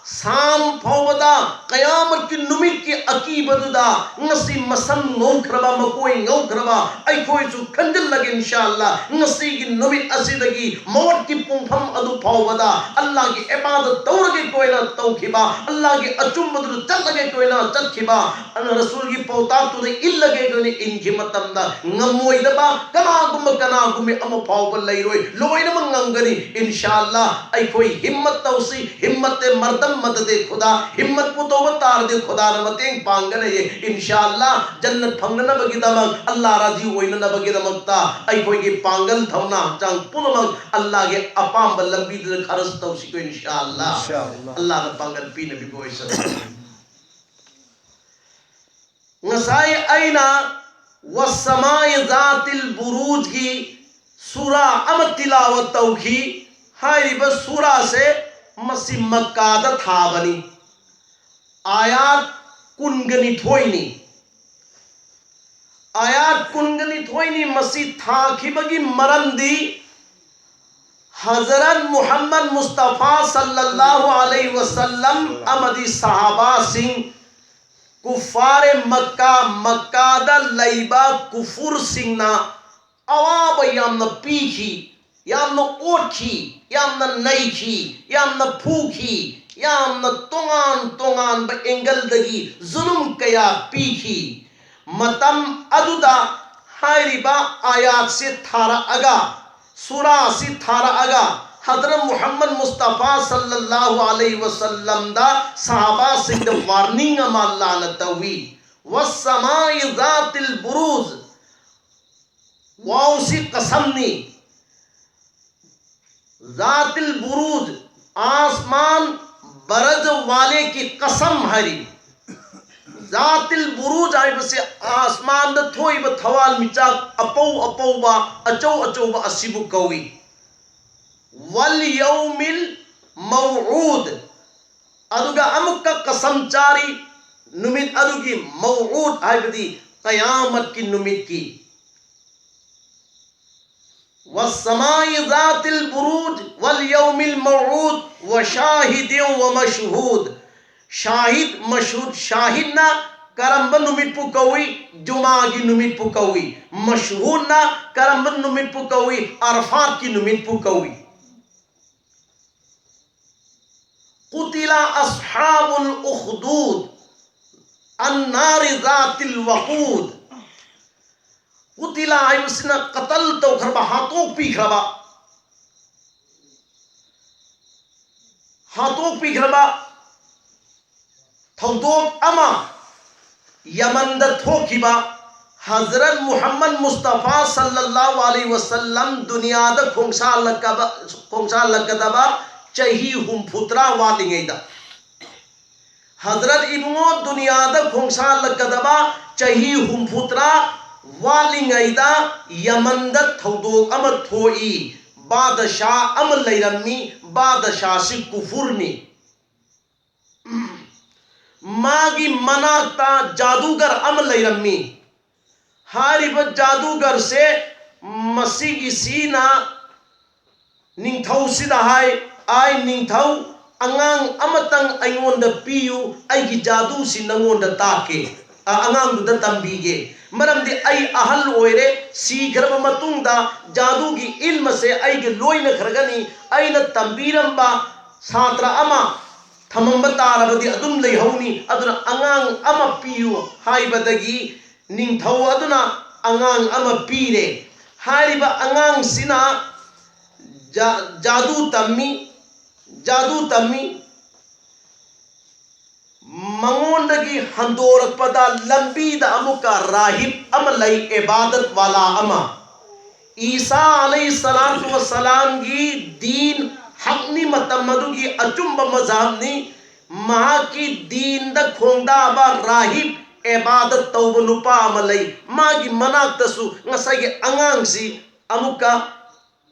ꯁꯥꯝ ꯐꯥꯎꯕꯗ ꯀꯌꯥꯃꯠꯀꯤ ꯅꯨꯃꯤꯠꯀꯤ ꯑꯀꯤꯕꯗꯨꯗ ꯉꯁꯤ ꯃꯁꯝ ꯉꯧꯈ꯭ꯔꯕ, ꯃꯀꯣꯏ ꯉꯧꯈ꯭ꯔꯕ ꯑꯩꯈꯣꯏꯁꯨ ꯈꯟꯖꯤꯜꯂꯒꯦ, ꯏꯟꯁꯥ ꯑꯜꯂꯥ꯫ ꯉꯁꯤꯒꯤ ꯅꯨꯃꯤꯠ ꯑꯁꯤꯗꯒꯤ ꯃꯋꯠꯀꯤ ꯄꯨꯡꯐꯝ ꯑꯗꯨ ꯐꯥꯎꯕꯗ ꯑꯜꯂꯥꯒꯤ ꯏꯕꯥꯗꯠ ꯇꯧꯔꯒꯦ ꯀꯣꯏꯅ ꯇꯧꯈꯤꯕ, ꯑꯜꯂꯥꯒꯤ ꯑꯆꯨꯝꯕꯗꯨꯗ ꯆꯠꯂꯒꯦ ꯀꯣꯏꯅ ꯆꯠꯈꯤꯕ, ꯑꯗꯨꯅ ꯔꯁꯨꯜꯒꯤ ꯄꯥꯎꯇꯥꯛꯇꯨꯗ ꯏꯜꯂꯒꯦ ꯀꯣꯏꯅ ꯏꯟꯈꯤꯕ ꯃꯇꯝꯗ ꯉꯝꯃꯣꯏꯗꯕ ꯀꯅꯥꯒꯨꯝꯕ, ꯀꯅꯥꯒꯨꯝꯕ ꯑꯃ ꯐꯥꯎꯕ ꯂꯩꯔꯣꯏ, ꯂꯣꯏꯅꯃꯛ ꯉꯝꯒꯅꯤ꯫ ꯏꯟꯁꯥ ꯑꯜꯂꯥ ꯑꯩꯈꯣꯏ ꯍꯤꯝꯃꯠ ꯇꯧꯁꯤ꯫ ꯍꯤꯝꯃꯠꯇꯦ ꯃꯔꯗꯝ ꯃꯗꯗꯦ ꯈꯨꯗꯥ, ꯍꯤꯝꯃꯠꯄꯨ ꯇꯧꯕ ꯇꯥꯔꯗꯤ ꯈꯨꯗꯥꯅ ꯃꯇꯦꯡ ꯄꯥꯡꯒꯅꯤꯌꯦ꯫ ꯏꯟꯁꯥ ꯑꯜꯂꯥ ꯖꯟꯅꯠ ꯐꯪꯅꯅꯕꯒꯤꯗꯃꯛ, ꯑꯜꯂꯥ ꯔꯥꯖꯤ ꯑꯣꯏꯅꯅꯕꯒꯤꯗꯃꯛꯇ ꯑꯩꯈꯣꯏꯒꯤ ꯄꯥꯡꯒꯜ, ꯊꯧꯅꯥ ꯍꯛꯆꯥꯡ ꯄꯨꯝꯅꯃꯛ ꯑꯜꯂꯥꯒꯤ ꯑꯄꯥꯝꯕ ꯂꯝꯕꯤꯗꯨꯗ ꯈꯔꯁ ꯇꯧꯁꯤꯀꯣ, ꯏꯟꯁꯥ ꯑꯜꯂꯥ꯫ ꯏꯟꯁꯥ ꯑꯜꯂꯥ꯫ ꯑꯜꯂꯥꯅ ꯄꯥꯡꯒꯜ ꯄꯤꯅꯕꯤꯕ ꯑꯣꯏꯁꯅꯨ꯫ ꯉꯁꯥꯏ ꯑꯩꯅ ꯋꯁꯃꯥꯏ ꯖꯥꯇꯤꯜ ꯕꯨꯔꯨꯖꯒꯤ ꯁꯨꯔꯥ ꯑꯃ ꯇꯤꯂꯥꯋꯠ ꯇꯧꯈꯤ꯫ ꯍꯥꯏꯔꯤꯕ ꯁꯨꯔꯥꯁꯦ ꯃꯁꯤ ꯃꯛꯀꯥꯗ ꯊꯥꯕꯅꯤ꯫ ꯑꯥꯌꯥꯠ ꯀꯨꯟꯒ ꯅꯤꯊꯣꯏꯅꯤ꯫ ꯑꯥꯌꯥꯠ ꯀꯨꯟꯒ ꯅꯤꯊꯣꯏꯅꯤ꯫ ꯃꯁꯤ ꯊꯥꯈꯤꯕꯒꯤ ꯃꯔꯝꯗꯤ ꯍꯖꯔꯠ ꯃꯨꯍꯝꯃꯗ ꯃꯨꯁꯇꯐꯥ ꯁꯜꯂꯜꯂꯥꯍꯨ ꯑꯂꯩꯍꯤ ꯋꯁꯜꯂꯝ ꯑꯃꯗꯤ ꯁꯍꯥꯕꯥꯁꯤꯡ, ꯀꯨꯐꯥꯔꯦ ꯃꯛꯀꯥ, ꯃꯛꯀꯥꯗ ꯂꯩꯕ ꯀꯨꯐꯨꯔꯁꯤꯡꯅ ꯑꯋꯥꯕ ꯌꯥꯝꯅ ꯄꯤꯈꯤ, ꯌꯥꯝꯅ ꯑꯣꯠꯈꯤ, ꯌꯥꯝꯅ ꯅꯩꯈꯤ, ꯌꯥꯝꯅ ꯐꯨꯈꯤ, ꯌꯥꯝꯅ ꯇꯣꯉꯥꯟ ꯇꯣꯉꯥꯟꯕ ꯑꯦꯡꯒꯜꯗꯒꯤ ꯖꯨꯂꯨꯝ ꯀꯌꯥ ꯄꯤꯈꯤ꯫ ꯃꯇꯝ ꯑꯗꯨꯗ ꯍꯥꯏꯔꯤꯕ ꯑꯥꯌꯥꯠꯁꯤ ꯊꯥꯔꯛꯑꯒ, ꯁꯨꯔꯥꯁꯤ ꯊꯥꯔꯛꯑꯒ ꯍꯖꯔꯠ ꯃꯨꯍꯝꯃꯗ ꯃꯨꯁꯇꯐꯥ ꯁꯜꯂꯜꯂꯥꯍꯨ ꯑꯂꯩꯍꯤ ꯋꯁꯜꯂꯝꯗ ꯁꯍꯥꯕꯥꯁꯤꯡꯗ ꯋꯥꯔꯅꯤꯡ ꯑꯃ ꯂꯥꯟꯅ ꯇꯧꯏ꯫ "ꯋꯁꯁꯃꯥꯏ ꯖꯥꯇꯤꯜ ꯕꯨꯔꯨꯖ", ꯋꯥꯎꯁꯤ ꯀꯁꯝꯅꯤ꯫ "ꯖꯥꯇꯤꯜ ꯕꯨꯔꯨꯖ", ꯑꯥꯁꯃꯥꯟ ꯕꯔꯖ ꯋꯥꯂꯦ ꯀꯤ ꯀꯁꯝ ꯍꯥꯏꯔꯤ꯫ ꯖꯥꯇꯤꯜ ꯕꯨꯔꯨꯖ ꯍꯥꯏꯕꯁꯤ ꯑꯥꯁꯃꯥꯟꯗ ꯊꯣꯛꯏꯕ ꯊꯋꯥꯟꯃꯤꯆꯥꯛ ꯑꯄꯧ ꯑꯄꯧꯕ, ꯑꯆꯧ ꯑꯆꯧꯕ ꯑꯁꯤꯕꯨ ꯀꯧꯏ꯫ "ꯋꯜ ꯌꯧꯃꯤꯜ ꯃꯧꯎꯗ", ꯑꯗꯨꯒ ꯑꯃꯨꯛꯀ ꯀꯁꯝ ꯆꯥꯔꯤ ꯅꯨꯃꯤꯠ ꯑꯗꯨꯒꯤ, ꯃꯧꯎꯗ ꯍꯥꯏꯕꯗꯤ ꯀꯌꯥꯃꯠꯀꯤ ꯅꯨꯃꯤꯠꯀꯤ꯫ "ꯋꯁꯁꯃꯥꯏ ꯖꯥꯇꯤꯜ ꯕꯨꯔꯨꯖ ꯋꯜ ꯌꯧꯃꯤꯜ ꯃꯧꯎꯗ ꯋ ꯁꯥꯍꯤꯗꯤꯟ ꯋ ꯃꯁꯍꯨꯗ", ꯁꯥꯍꯤꯗ, ꯃꯁꯍꯨꯗ꯫ ꯁꯥꯍꯤꯗꯅ ꯀꯔꯝꯕ ꯅꯨꯃꯤꯠꯄꯨ ꯀꯧꯏ? ꯖꯨꯃꯥꯒꯤ ꯅꯨꯃꯤꯠꯄꯨ ꯀꯧꯏ꯫ ꯃꯁꯍꯨꯗꯅ ꯀꯔꯝꯕ ꯅꯨꯃꯤꯠꯄꯨ ꯀꯧꯏ? ꯑꯔꯐꯥꯠꯀꯤ ꯅꯨꯃꯤꯠꯄꯨ ꯀꯧꯏ꯫ "ꯀꯨꯇꯤꯂ ꯑꯁꯍꯥꯕꯨꯜ ꯎꯈꯗꯨꯗ ꯑꯟꯅꯥꯔꯤ ꯖꯥꯇꯤꯜ ꯋꯀꯨꯗ", ꯀꯨꯇꯤꯂ ꯍꯥꯏꯕꯁꯤꯅ ꯀꯇꯜ ꯇꯧꯈ꯭ꯔꯕ, ꯍꯥꯠꯇꯣꯛꯄꯤꯈ꯭ꯔꯕ, ꯍꯥꯠꯇꯣꯛꯄꯤꯈ꯭ꯔꯕ ꯊꯧꯗꯣꯛ ꯑꯃ, ꯌꯃꯟꯗ ꯊꯣꯛꯈꯤꯕ, ꯍꯖꯔꯠ ꯃꯨꯍꯝꯃꯗ ꯃꯨꯁꯇꯐꯥ ꯁꯜꯂꯜꯂꯥꯍꯨ ꯑꯂꯩꯍꯤ ꯋꯁꯜꯂꯝ ꯗꯨꯅꯤꯌꯥꯗ ꯈꯣꯡꯁꯥꯜꯂꯛꯀꯕ-, ꯈꯣꯡꯁꯥꯜꯂꯛꯀꯗꯕ ꯆꯍꯤ ꯍꯨꯝꯐꯨꯇꯔꯥ ꯋꯥꯠꯂꯤꯉꯩꯗ, ꯍꯖꯔꯠ ꯏꯕꯨꯡꯉꯣ ꯗꯨꯅꯤꯌꯥꯗ ꯈꯣꯡꯁꯥꯜꯂꯛꯀꯗꯕ ꯆꯍꯤ ꯍꯨꯝꯐꯨꯇꯔꯥ ꯋꯥꯠꯂꯤꯉꯩꯗ ꯌꯃꯟꯗ ꯊꯧꯗꯣꯛ ꯑꯃ ꯊꯣꯛꯏ꯫ ꯕꯥꯗꯁꯥ ꯑꯃ ꯂꯩꯔꯝꯃꯤ, ꯕꯥꯗꯁꯥꯁꯤ ꯀꯨꯐꯨꯔꯅꯤ꯫ ꯃꯥꯒꯤ ꯃꯅꯥꯛꯇ ꯖꯥꯗꯨꯒꯔ ꯑꯃ ꯂꯩꯔꯝꯃꯤ꯫ ꯍꯥꯏꯔꯤꯕ ꯖꯥꯗꯨꯒꯔꯁꯦ, ꯃꯁꯤꯒꯤꯁꯤꯅ ꯅꯤꯡꯊꯧꯁꯤꯗ ꯍꯥꯏ, "ꯑꯥꯏ ꯅꯤꯡꯊꯧ, ꯑꯉꯥꯡ ꯑꯃꯇꯪ ꯑꯩꯉꯣꯟꯗ ꯄꯤꯌꯨ, ꯑꯩꯒꯤ ꯖꯥꯗꯨꯁꯤ ꯅꯪꯉꯣꯟꯗ ꯇꯥꯛꯀꯦ, ꯑ, ꯑꯉꯥꯡꯗꯨꯗ ꯇꯝꯕꯤꯒꯦ꯫ ꯃꯔꯝꯗꯤ ꯑꯩ ꯑꯍꯜ ꯑꯣꯏꯔꯦ, ꯁꯤꯈ꯭ꯔꯕ ꯃꯇꯨꯡꯗ ꯖꯥꯗꯨꯒꯤ ꯏꯜꯃꯁꯦ ꯑꯩꯒ ꯂꯣꯏꯅꯈ꯭ꯔꯒꯅꯤ꯫ ꯑꯩꯅ ꯇꯝꯕꯤꯔꯝꯕ ꯁꯥꯇ꯭ꯔ ꯑꯃ ꯊꯝꯃꯝꯕ ꯇꯥꯔꯕꯗꯤ ꯑꯗꯨꯝ ꯂꯩꯍꯧꯅꯤ꯫ ꯑꯗꯨꯅ ꯑꯉꯥꯡ ꯑꯃ ꯄꯤꯌꯨ" ꯍꯥꯏꯕꯗꯒꯤ ꯅꯤꯡꯊꯧ ꯑꯗꯨꯅ ꯑꯉꯥꯡ ꯑꯃ ꯄꯤꯔꯦ꯫ ꯍꯥꯏꯔꯤꯕ ꯑꯉꯥꯡꯁꯤꯅ ꯖꯥ-, ꯖꯥꯗꯨ ꯇꯝꯃꯤ, ꯖꯥꯗꯨ ꯇꯝꯃꯤ꯫ ꯃꯉꯣꯟꯗꯒꯤ ꯍꯟꯗꯣꯔꯛꯄꯗ ꯂꯝꯕꯤꯗ ꯑꯃꯨꯛꯀ ꯔꯥꯍꯤꯕ ꯑꯃ ꯂꯩ, ꯏꯕꯥꯗꯠ ꯋꯥꯂꯥ ꯑꯃ꯫ ꯏꯁꯥ ꯑꯂꯩꯍꯤ ꯁꯂꯥꯇꯨ ꯋꯁꯁꯂꯥꯝꯒꯤ ꯗꯤꯟ ꯍꯛꯅꯤ, ꯃꯇꯝ ꯑꯗꯨꯒꯤ ꯑꯆꯨꯝꯕ ꯃꯖꯍꯕꯅꯤ꯫ ꯃꯍꯥꯛꯀꯤ ꯗꯤꯟꯗ ꯈꯣꯡꯗꯥꯕ ꯔꯥꯍꯤꯕ, ꯏꯕꯥꯗꯠ ꯇꯧꯕ ꯅꯨꯄꯥ ꯑꯃ ꯂꯩ꯫ ꯃꯥꯒꯤ ꯃꯅꯥꯛꯇꯁꯨ ꯉꯁꯥꯏꯒꯤ ꯑꯉꯥꯡꯁꯤ ꯑꯃꯨꯛꯀ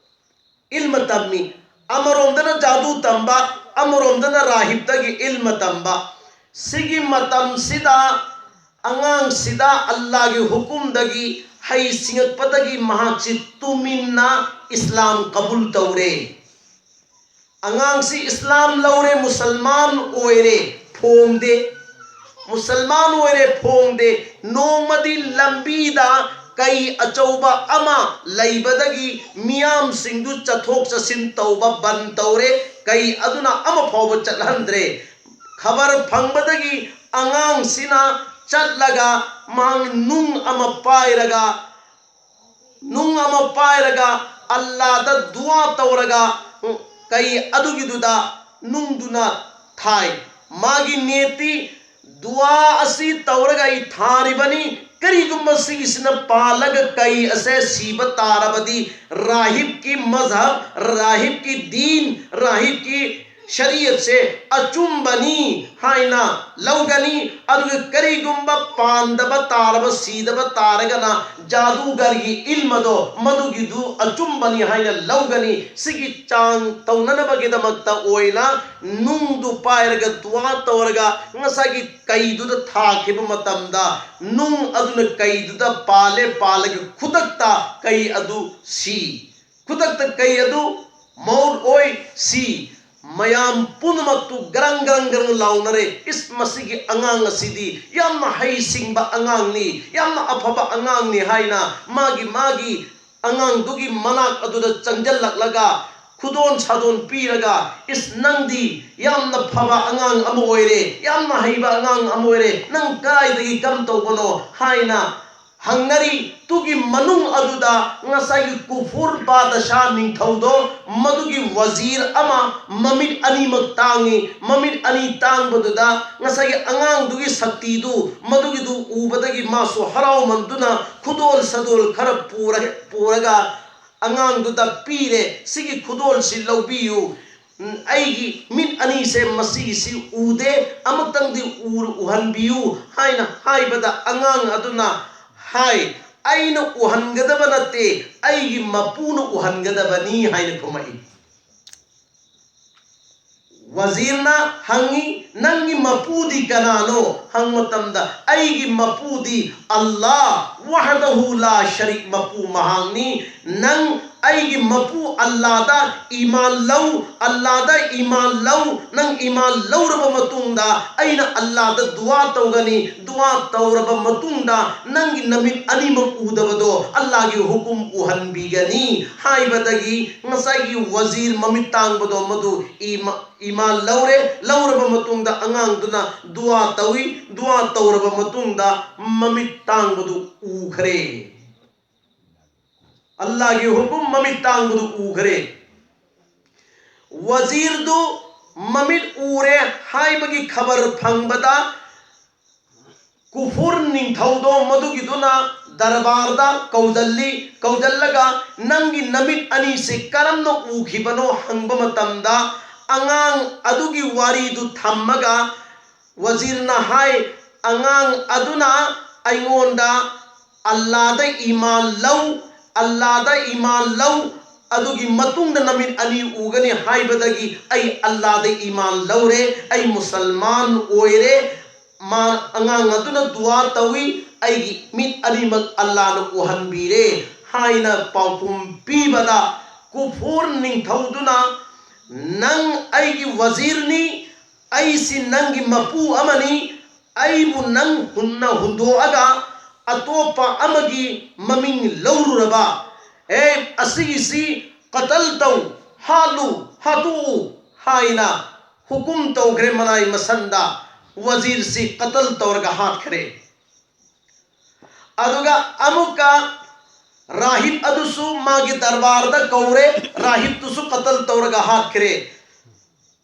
ꯏꯜꯃ ꯇꯝꯃꯤ꯫ ꯑꯃꯔꯣꯝꯗꯅ ꯖꯥꯗꯨ ꯇꯝꯕ, ꯑꯃꯔꯣꯝꯗꯅ ꯔꯥꯍꯤꯕꯇꯒꯤ ꯏꯜꯃ ꯇꯝꯕ꯫ ꯁꯤꯒꯤ ꯃꯇꯝꯁꯤꯗ ꯑꯉꯥꯡꯁꯤꯗ ꯑꯜꯂꯥꯒꯤ ꯍꯨꯀꯨꯝꯗꯒꯤ ꯍꯩ ꯁꯤꯡꯉꯛꯄꯗꯒꯤ ꯃꯍꯥꯛꯁꯤ ꯇꯨꯃꯤꯟꯅ ꯏꯁꯂꯥꯝ ꯀꯕꯨꯜ ꯇꯧꯔꯦ꯫ ꯑꯉꯥꯡꯁꯤ ꯏꯁꯂꯥꯝ ꯂꯧꯔꯦ, ꯃꯨꯁꯜꯃꯥꯟ ꯑꯣꯏꯔꯦ, ꯐꯣꯡꯗꯦ꯫ ꯃꯨꯁꯜꯃꯥꯟ ꯑꯣꯏꯔꯦ, ꯐꯣꯡꯗꯦ꯫ ꯅꯣꯡꯃꯗꯤ ꯂꯝꯕꯤꯗ ꯀꯩ ꯑꯆꯧꯕ ꯑꯃ ꯂꯩꯕꯗꯒꯤ ꯃꯤꯌꯥꯝꯁꯤꯡꯗꯨ ꯆꯠꯊꯣꯛ ꯆꯠꯁꯤꯟ ꯇꯧꯕ ꯕꯟ ꯇꯧꯔꯦ꯫ ꯀꯩ ꯑꯗꯨꯅ ꯑꯃ ꯐꯥꯎꯕ ꯆꯠꯍꯟꯗ꯭ꯔꯦ꯫ ꯈꯕꯔ ꯐꯪꯕꯗꯒꯤ ꯑꯉꯥꯡꯁꯤꯅ ꯆꯠꯂꯒ ꯃꯍꯥꯛ ꯅꯨꯡ ꯑꯃ ꯄꯥꯏꯔꯒ, ꯅꯨꯡ ꯑꯃ ꯄꯥꯏꯔꯒ ꯑꯜꯂꯥꯗ ꯗꯨꯋꯥ ꯇꯧꯔꯒ, ꯎꯝ, ꯀꯩ ꯑꯗꯨꯒꯤꯗꯨꯗ ꯅꯨꯡꯗꯨꯅ ꯊꯥꯏ꯫ ꯃꯥꯒꯤ ꯅꯦꯠꯇꯤ, "ꯗꯨꯋꯥ ꯑꯁꯤ ꯇꯧꯔꯒ ꯑꯩ ꯊꯥꯔꯤꯕꯅꯤ, ꯀꯔꯤꯒꯨꯝꯕ ꯁꯤꯒꯤꯁꯤꯅ ꯄꯥꯜꯂꯒ ꯀꯩ ꯑꯁꯦ ꯁꯤꯕ ꯇꯥꯔꯕꯗꯤ, ꯔꯥꯍꯤꯕꯀꯤ ꯃꯖꯍꯕ, ꯔꯥꯍꯤꯕꯀꯤ ꯗꯤꯟ, ꯔꯥꯍꯤꯕꯀꯤ ꯁꯔꯤꯌꯠꯁꯦ ꯑꯆꯨꯝꯕꯅꯤ ꯍꯥꯏꯅ ꯂꯧꯒꯅꯤ꯫ ꯑꯗꯨꯒ ꯀꯔꯤꯒꯨꯝꯕ ꯄꯥꯟꯗꯕ ꯇꯥꯔꯕ, ꯁꯤꯗꯕ ꯇꯥꯔꯒꯅ ꯖꯥꯗꯨꯒꯔꯒꯤ ꯏꯜꯃꯗꯣ, ꯃꯗꯨꯒꯤꯗꯨ ꯑꯆꯨꯝꯕꯅꯤ ꯍꯥꯏꯅ ꯂꯧꯒꯅꯤ꯫ ꯁꯤꯒꯤ ꯆꯥꯡ ꯇꯧꯅꯅꯕꯒꯤꯗꯃꯛꯇ ꯑꯣꯏꯅ ꯅꯨꯡꯗꯨ ꯄꯥꯏꯔꯒ ꯗꯨꯋꯥ ꯇꯧꯔꯒ ꯉꯁꯥꯏꯒꯤ ꯀꯩꯗꯨꯗ ꯊꯥꯈꯤꯕ ꯃꯇꯝꯗ ꯅꯨꯡ ꯑꯗꯨꯅ ꯀꯩꯗꯨꯗ ꯄꯥꯜꯂꯦ, ꯄꯥꯜꯂꯒ ꯈꯨꯗꯛꯇ ꯀꯩ ꯑꯗꯨ ꯁꯤ꯫ ꯈꯨꯗꯛꯇ ꯀꯩ ꯑꯗꯨ ꯃꯧꯠ ꯑꯣꯏ, ꯁꯤ꯫ ꯃꯌꯥꯝ ꯄꯨꯝꯅꯃꯛꯇꯨ ꯒ꯭ꯔꯪ ꯒ꯭ꯔꯪ ꯒ꯭ꯔꯪ ꯂꯥꯎꯅꯔꯦ꯫ "ꯏꯁ, ꯃꯁꯤꯒꯤ ꯑꯉꯥꯡ ꯑꯁꯤꯗꯤ ꯌꯥꯝꯅ ꯍꯩꯁꯤꯡꯕ ꯑꯉꯥꯡꯅꯤ, ꯌꯥꯝꯅ ꯑꯐꯕ ꯑꯉꯥꯡꯅꯤ" ꯍꯥꯏꯅ ꯃꯥꯒꯤ ꯃꯥꯒꯤ ꯑꯉꯥꯡꯗꯨꯒꯤ ꯃꯅꯥꯛ ꯑꯗꯨꯗ ꯆꯪꯖꯜꯂꯛꯂꯒ ꯈꯨꯗꯣꯟ ꯁꯥꯗꯣꯟ ꯄꯤꯔꯒ, "ꯏꯁ, ꯅꯪꯗꯤ ꯌꯥꯝꯅ ꯐꯕ ꯑꯉꯥꯡ ꯑꯃ ꯑꯣꯏꯔꯦ, ꯌꯥꯝꯅ ꯍꯩꯕ ꯑꯉꯥꯡ ꯑꯃ ꯑꯣꯏꯔꯦ, ꯅꯪ ꯀꯗꯥꯏꯗꯒꯤ ꯀꯝ ꯇꯧꯕꯅꯣ?" ꯍꯥꯏꯅ ꯍꯪꯅꯔꯤ꯫ ꯇꯨꯒꯤ ꯃꯅꯨꯡ ꯑꯗꯨꯗ ꯉꯁꯥꯏꯒꯤ ꯀꯨꯐꯨꯔ ꯕꯥꯗꯁꯥ ꯅꯤꯡꯊꯧꯗꯣ, ꯃꯗꯨꯒꯤ ꯋꯥꯖꯤꯔ ꯑꯃ ꯃꯃꯤꯠ ꯑꯅꯤꯃꯛ ꯇꯥꯡꯉꯤ꯫ ꯃꯃꯤꯠ ꯑꯅꯤ ꯇꯥꯡꯕꯗꯨꯗ ꯉꯁꯥꯏꯒꯤ ꯑꯉꯥꯡꯗꯨꯒꯤ ꯁꯛꯇꯤꯗꯨ, ꯃꯗꯨꯒꯤꯗꯨ ꯎꯕꯗꯒꯤ ꯃꯥꯁꯨ ꯍꯔꯥꯎꯃꯟꯗꯨꯅ ꯈꯨꯗꯣꯜ ꯁꯗꯣꯜ ꯈꯔ ꯄꯨꯔ-, ꯄꯨꯔꯒ ꯑꯉꯥꯡꯗꯨꯗ ꯄꯤꯔꯦ꯫ "ꯁꯤꯒꯤ ꯈꯨꯗꯣꯜꯁꯤ ꯂꯧꯕꯤꯌꯨ꯫ ꯎꯝ, ꯑꯩꯒꯤ ꯃꯤꯠ ꯑꯅꯤꯁꯦ ꯃꯁꯤꯒꯤꯁꯤ ꯎꯗꯦ, ꯑꯃꯨꯛꯇꯪꯗꯤ ꯎ-, ꯎꯍꯟꯕꯤꯌꯨ" ꯍꯥꯏꯅ ꯍꯥꯏꯕꯗ, ꯑꯉꯥꯡ ꯑꯗꯨꯅ ꯍꯥꯏ, "ꯑꯩꯅ ꯎꯍꯟꯒꯗꯕ ꯅꯠꯇꯦ, ꯑꯩꯒꯤ ꯃꯄꯨꯅ ꯎꯍꯟꯒꯗꯕꯅꯤ" ꯍꯥꯏꯅ ꯈꯨꯝꯃꯛꯏ꯫ ꯋꯥꯖꯤꯔꯅ ꯍꯪꯉꯤ, "ꯅꯪꯒꯤ ꯃꯄꯨꯗꯤ ꯀꯅꯥꯅꯣ?" ꯍꯪꯕ ꯃꯇꯝꯗ, "ꯑꯩꯒꯤ ꯃꯄꯨꯗꯤ ꯑꯜꯂꯥꯍ ꯋꯥꯍꯗꯍꯨ ꯂꯥ ꯁꯔꯤꯛ, ꯃꯄꯨ ꯃꯍꯥꯛꯅꯤ꯫ ꯅꯪ ꯑꯩꯒꯤ ꯃꯄꯨ ꯑꯜꯂꯥꯗ ꯏꯃꯥꯟ ꯂꯧ, ꯑꯜꯂꯥꯗ ꯏꯃꯥꯟ ꯂꯧ꯫ ꯅꯪ ꯏꯃꯥꯟ ꯂꯧꯔꯕ ꯃꯇꯨꯡꯗ ꯑꯩꯅ ꯑꯜꯂꯥꯗ ꯗꯨꯋꯥ ꯇꯧꯒꯅꯤ꯫ ꯗꯨꯋꯥ ꯇꯧꯔꯕ ꯃꯇꯨꯡꯗ ꯅꯪꯒꯤ ꯅꯃꯤꯠ ꯑꯅꯤꯃꯛ ꯎꯗꯕꯗꯣ ꯑꯜꯂꯥꯒꯤ ꯍꯨꯀꯨꯝ ꯎꯍꯟꯕꯤꯒꯅꯤ" ꯍꯥꯏꯕꯗꯒꯤ ꯉꯁꯥꯏꯒꯤ ꯋꯥꯖꯤꯔ ꯃꯃꯤꯠ ꯇꯥꯡꯕꯗꯣ ꯃꯗꯨ ꯏꯃꯥ-, ꯏꯃꯥꯟ ꯂꯧꯔꯦ꯫ ꯂꯧꯔꯕ ꯃꯇꯨꯡꯗ ꯑꯉꯥꯡꯗꯨꯅ ꯗꯨꯋꯥ ꯇꯧꯏ꯫ ꯗꯨꯋꯥ ꯇꯧꯔꯕ ꯃꯇꯨꯡꯗ ꯃꯃꯤꯠ ꯇꯥꯡꯕꯗꯨ ꯎꯈ꯭ꯔꯦ꯫ ꯑꯜꯂꯥꯒꯤ ꯍꯨꯀꯨꯝ, ꯃꯃꯤꯠ ꯇꯥꯡꯕꯗꯨ ꯎꯈ꯭ꯔꯦ꯫ ꯋꯥꯖꯤꯔꯗꯨ ꯃꯃꯤꯠ ꯎꯔꯦ ꯍꯥꯏꯕꯒꯤ ꯈꯕꯔ ꯐꯪꯕꯗ ꯀꯨꯐꯨꯔ ꯅꯤꯡꯊꯧꯗꯣ ꯃꯗꯨꯒꯤꯗꯨꯅ ꯗꯔꯕꯥꯔꯗ ꯀꯧꯖꯜꯂꯤ꯫ ꯀꯧꯖꯜꯂꯒ, "ꯅꯪꯒꯤ ꯅꯃꯤꯠ ꯑꯅꯤꯁꯤ ꯀꯔꯝꯅ ꯎꯈꯤꯕꯅꯣ?" ꯍꯪꯕ ꯃꯇꯝꯗ, ꯑꯉꯥꯡ ꯑꯗꯨꯒꯤ ꯋꯥꯔꯤꯗꯨ ꯊꯝꯃꯒ ꯋꯖꯤꯔꯅ ꯍꯥꯏ, "ꯑꯉꯥꯡ ꯑꯗꯨꯅ ꯑꯩꯉꯣꯟꯗ ꯑꯜꯂꯥꯗ ꯏꯃꯥꯟ ꯂꯧ, ꯑꯜꯂꯥꯗ ꯏꯃꯥꯟ ꯂꯧ, ꯑꯗꯨꯒꯤ ꯃꯇꯨꯡꯗ ꯅꯃꯤꯠ ꯑꯅꯤ ꯎꯒꯅꯤ ꯍꯥꯏꯕꯗꯒꯤ ꯑꯩ ꯑꯜꯂꯥꯗ ꯏꯃꯥꯟ ꯂꯧꯔꯦ, ꯑꯩ ꯃꯨꯁꯜꯃꯥꯟ ꯑꯣꯏꯔꯦ"꯫ ꯃꯥ, ꯑꯉꯥꯡ ꯑꯗꯨꯅ ꯗꯨꯋꯥ ꯇꯧꯏ, "ꯑꯩꯒꯤ ꯃꯤꯠ ꯑꯅꯤꯃꯛ ꯑꯜꯂꯥꯅ ꯎꯍꯟꯕꯤꯔꯦ" ꯍꯥꯏꯅ ꯄꯥꯎꯈꯨꯝ ꯄꯤꯕꯗ, ꯀꯨꯐꯨꯔ ꯅꯤꯡꯊꯧꯗꯨꯅ, "ꯅꯪ ꯑꯩꯒꯤ ꯋꯖꯤꯔꯅꯤ, ꯑꯩꯁꯤ ꯅꯪꯒꯤ ꯃꯄꯨ ꯑꯃꯅꯤ, ꯑꯩꯕꯨ ꯅꯪ ꯍꯨꯟꯅ ꯍꯨꯟꯗꯣꯛꯑꯒ ꯑꯇꯣꯞꯄ ꯑꯃꯒꯤ ꯃꯃꯤꯡ ꯂꯧꯔꯨꯔꯕ, ꯑꯦ, ꯑꯁꯤꯒꯤꯁꯤ ꯀꯇꯜ ꯇꯧ, ꯍꯥꯠꯂꯨ, ꯍꯥꯠꯇꯣꯛꯎ" ꯍꯥꯏꯅ ꯍꯨꯀꯨꯝ ꯇꯧꯈ꯭ꯔꯦ꯫ ꯃꯅꯥꯏ ꯃꯁꯟꯗ ꯋꯖꯤꯔꯁꯤ ꯀꯇꯜ ꯇꯧꯔꯒ ꯍꯥꯠꯈ꯭ꯔꯦ꯫ ꯑꯗꯨꯒ ꯑꯃꯨꯛꯀ ꯔꯥꯍꯤꯕ ꯑꯗꯨꯁꯨ ꯃꯥꯒꯤ ꯗꯔꯕꯥꯔꯗ ꯀꯧꯔꯦ, ꯔꯥꯍꯤꯕꯇꯨꯁꯨ ꯀꯇꯜ ꯇꯧꯔꯒ ꯍꯥꯠꯈ꯭ꯔꯦ꯫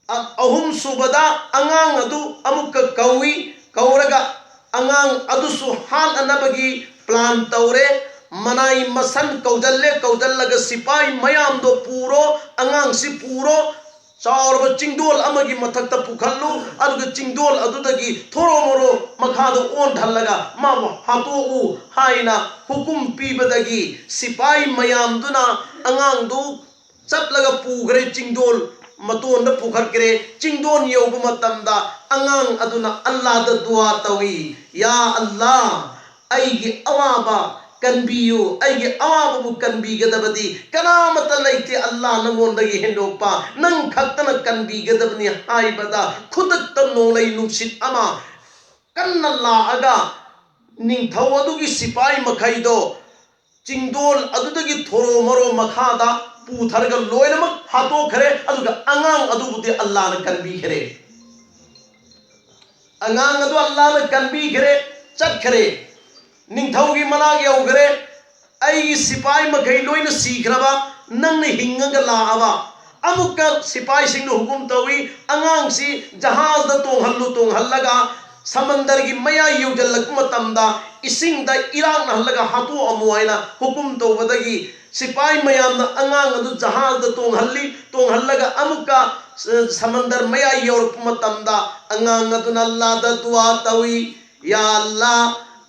ꯑ-, ꯑꯍꯨꯝꯁꯨꯕꯗ ꯑꯉꯥꯡ ꯑꯗꯨ ꯑꯃꯨꯛꯀ ꯀꯧꯏ, ꯀꯧꯔꯒ ꯑꯉꯥꯡ ꯑꯗꯨꯁꯨ ꯍꯥꯠꯅꯅꯕꯒꯤ ꯄ꯭ꯂꯥꯟ ꯇꯧꯔꯦ꯫ ꯃꯅꯥꯏ ꯃꯁꯟ ꯀꯧꯖꯜꯂꯦ, ꯀꯧꯖꯜꯂꯒ, "ꯁꯤꯄꯥꯏ ꯃꯌꯥꯝꯗꯣ ꯄꯨꯔꯣ, ꯑꯉꯥꯡꯁꯤ ꯄꯨꯔꯣ, ꯆꯥꯎꯔꯕ ꯆꯤꯡꯗꯣꯜ ꯑꯃꯒꯤ ꯃꯊꯛꯇ ꯄꯨꯈꯠꯂꯨ, ꯑꯗꯨꯒ ꯆꯤꯡꯗꯣꯜ ꯑꯗꯨꯗꯒꯤ ꯊꯣꯔꯣ ꯃꯣꯔꯣ ꯃꯈꯥꯗ ꯑꯣꯟꯊꯍꯜꯂꯒ ꯃꯥꯕꯨ ꯍꯥꯠꯇꯣꯛꯎ" ꯍꯥꯏꯅ ꯍꯨꯀꯨꯝ ꯄꯤꯕꯗꯒꯤ ꯁꯤꯄꯥꯏ ꯃꯌꯥꯝꯗꯨꯅ ꯑꯉꯥꯡꯗꯨ ꯆꯠꯂꯒ ꯄꯨꯈ꯭ꯔꯦ, ꯆꯤꯡꯗꯣꯜ ꯃꯇꯣꯟꯗ ꯄꯨꯈꯠꯈ꯭ꯔꯦ꯫ ꯆꯤꯡꯗꯣꯟ ꯌꯧꯕ ꯃꯇꯝꯗ ꯑꯉꯥꯡ ꯑꯗꯨꯅ ꯑꯜꯂꯥꯗ ꯗꯨꯋꯥ ꯇꯧꯏ, "ꯌꯥ ꯑꯜꯂꯥ, ꯑꯩꯒꯤ ꯑꯋꯥꯕ ꯀꯟꯕꯤꯌꯨ, ꯑꯩꯒꯤ ꯑꯋꯥꯕꯕꯨ ꯀꯟꯕꯤꯒꯗꯕꯗꯤ ꯀꯅꯥꯃꯠꯇ ꯂꯩꯇꯦ, ꯑꯜꯂꯥ ꯅꯉꯣꯟꯗꯒꯤ ꯍꯦꯟꯗꯣꯛꯄ, ꯅꯪ ꯈꯛꯇꯅ ꯀꯟꯕꯤꯒꯗꯕꯅꯤ" ꯍꯥꯏꯕꯗ, ꯈꯨꯗꯛꯇ ꯅꯣꯡꯂꯩ ꯅꯨꯡꯁꯤꯠ ꯑꯃ ꯀꯟꯅ ꯂꯥꯛꯑꯒ ꯅꯤꯡꯊꯧ ꯑꯗꯨꯒꯤ ꯁꯤꯄꯥꯏ ꯃꯈꯩꯗꯣ ꯆꯤꯡꯗꯣꯜ ꯑꯗꯨꯗꯒꯤ ꯊꯣꯔꯣ ꯃꯔꯣ ꯃꯈꯥꯗ ꯄꯨꯊꯔꯒ ꯂꯣꯏꯅꯃꯛ ꯍꯥꯠꯇꯣꯛꯈ꯭ꯔꯦ꯫ ꯑꯗꯨꯒ ꯑꯉꯥꯡ ꯑꯗꯨꯕꯨꯗꯤ ꯑꯜꯂꯥꯅ ꯀꯟꯕꯤꯈ꯭ꯔꯦ꯫ ꯑꯉꯥꯡ ꯑꯗꯨ ꯑꯜꯂꯥꯅ ꯀꯟꯕꯤꯈ꯭ꯔꯦ, ꯆꯠꯈ꯭ꯔꯦ, ꯅꯤꯡꯊꯧꯒꯤ ꯃꯅꯥꯛ ꯌꯧꯈ꯭ꯔꯦ꯫ "ꯑꯩꯒꯤ ꯁꯤꯄꯥꯏ ꯃꯈꯩ ꯂꯣꯏꯅ ꯁꯤꯈ꯭ꯔꯕ, ꯅꯪꯅ ꯍꯤꯡꯉꯒ ꯂꯥꯛꯑꯕ"꯫ ꯑꯃꯨꯛꯀ ꯁꯤꯄꯥꯏꯁꯤꯡꯅ ꯍꯨꯀꯨꯝ ꯇꯧꯏ, "ꯑꯉꯥꯡꯁꯤ ꯖꯍꯥꯖꯗ ꯇꯣꯡꯍꯜꯂꯨ, ꯇꯣꯡꯍꯜꯂꯒ ꯁꯃꯟꯗꯔꯒꯤ ꯃꯌꯥꯏ ꯌꯧꯁꯤꯜꯂꯛꯄ ꯃꯇꯝꯗ ꯏꯁꯤꯡꯗ ꯏꯔꯥꯛꯅꯍꯜꯂꯒ ꯍꯥꯠꯇꯣꯛꯑꯝꯃꯨ" ꯍꯥꯏꯅ ꯍꯨꯀꯨꯝ ꯇꯧꯕꯗꯒꯤ ꯁꯤꯐꯥꯏ ꯃꯌꯥꯝꯅ ꯑꯉꯥꯡ ꯑꯗꯨ ꯖꯍꯥꯖꯗ ꯇꯣꯡꯍꯜꯂꯤ꯫ ꯇꯣꯡꯍꯜꯂꯒ ꯑꯃꯨꯛꯀ, ꯑ, ꯁꯃꯟꯗꯔ ꯃꯌꯥꯏ ꯌꯧꯔꯛꯄ ꯃꯇꯝꯗ ꯑꯉꯥꯡ ꯑꯗꯨꯅ ꯑꯜꯂꯥꯗ ꯗꯨꯋꯥ ꯇꯧꯏ, "ꯌꯥ ꯑꯜꯂꯥ,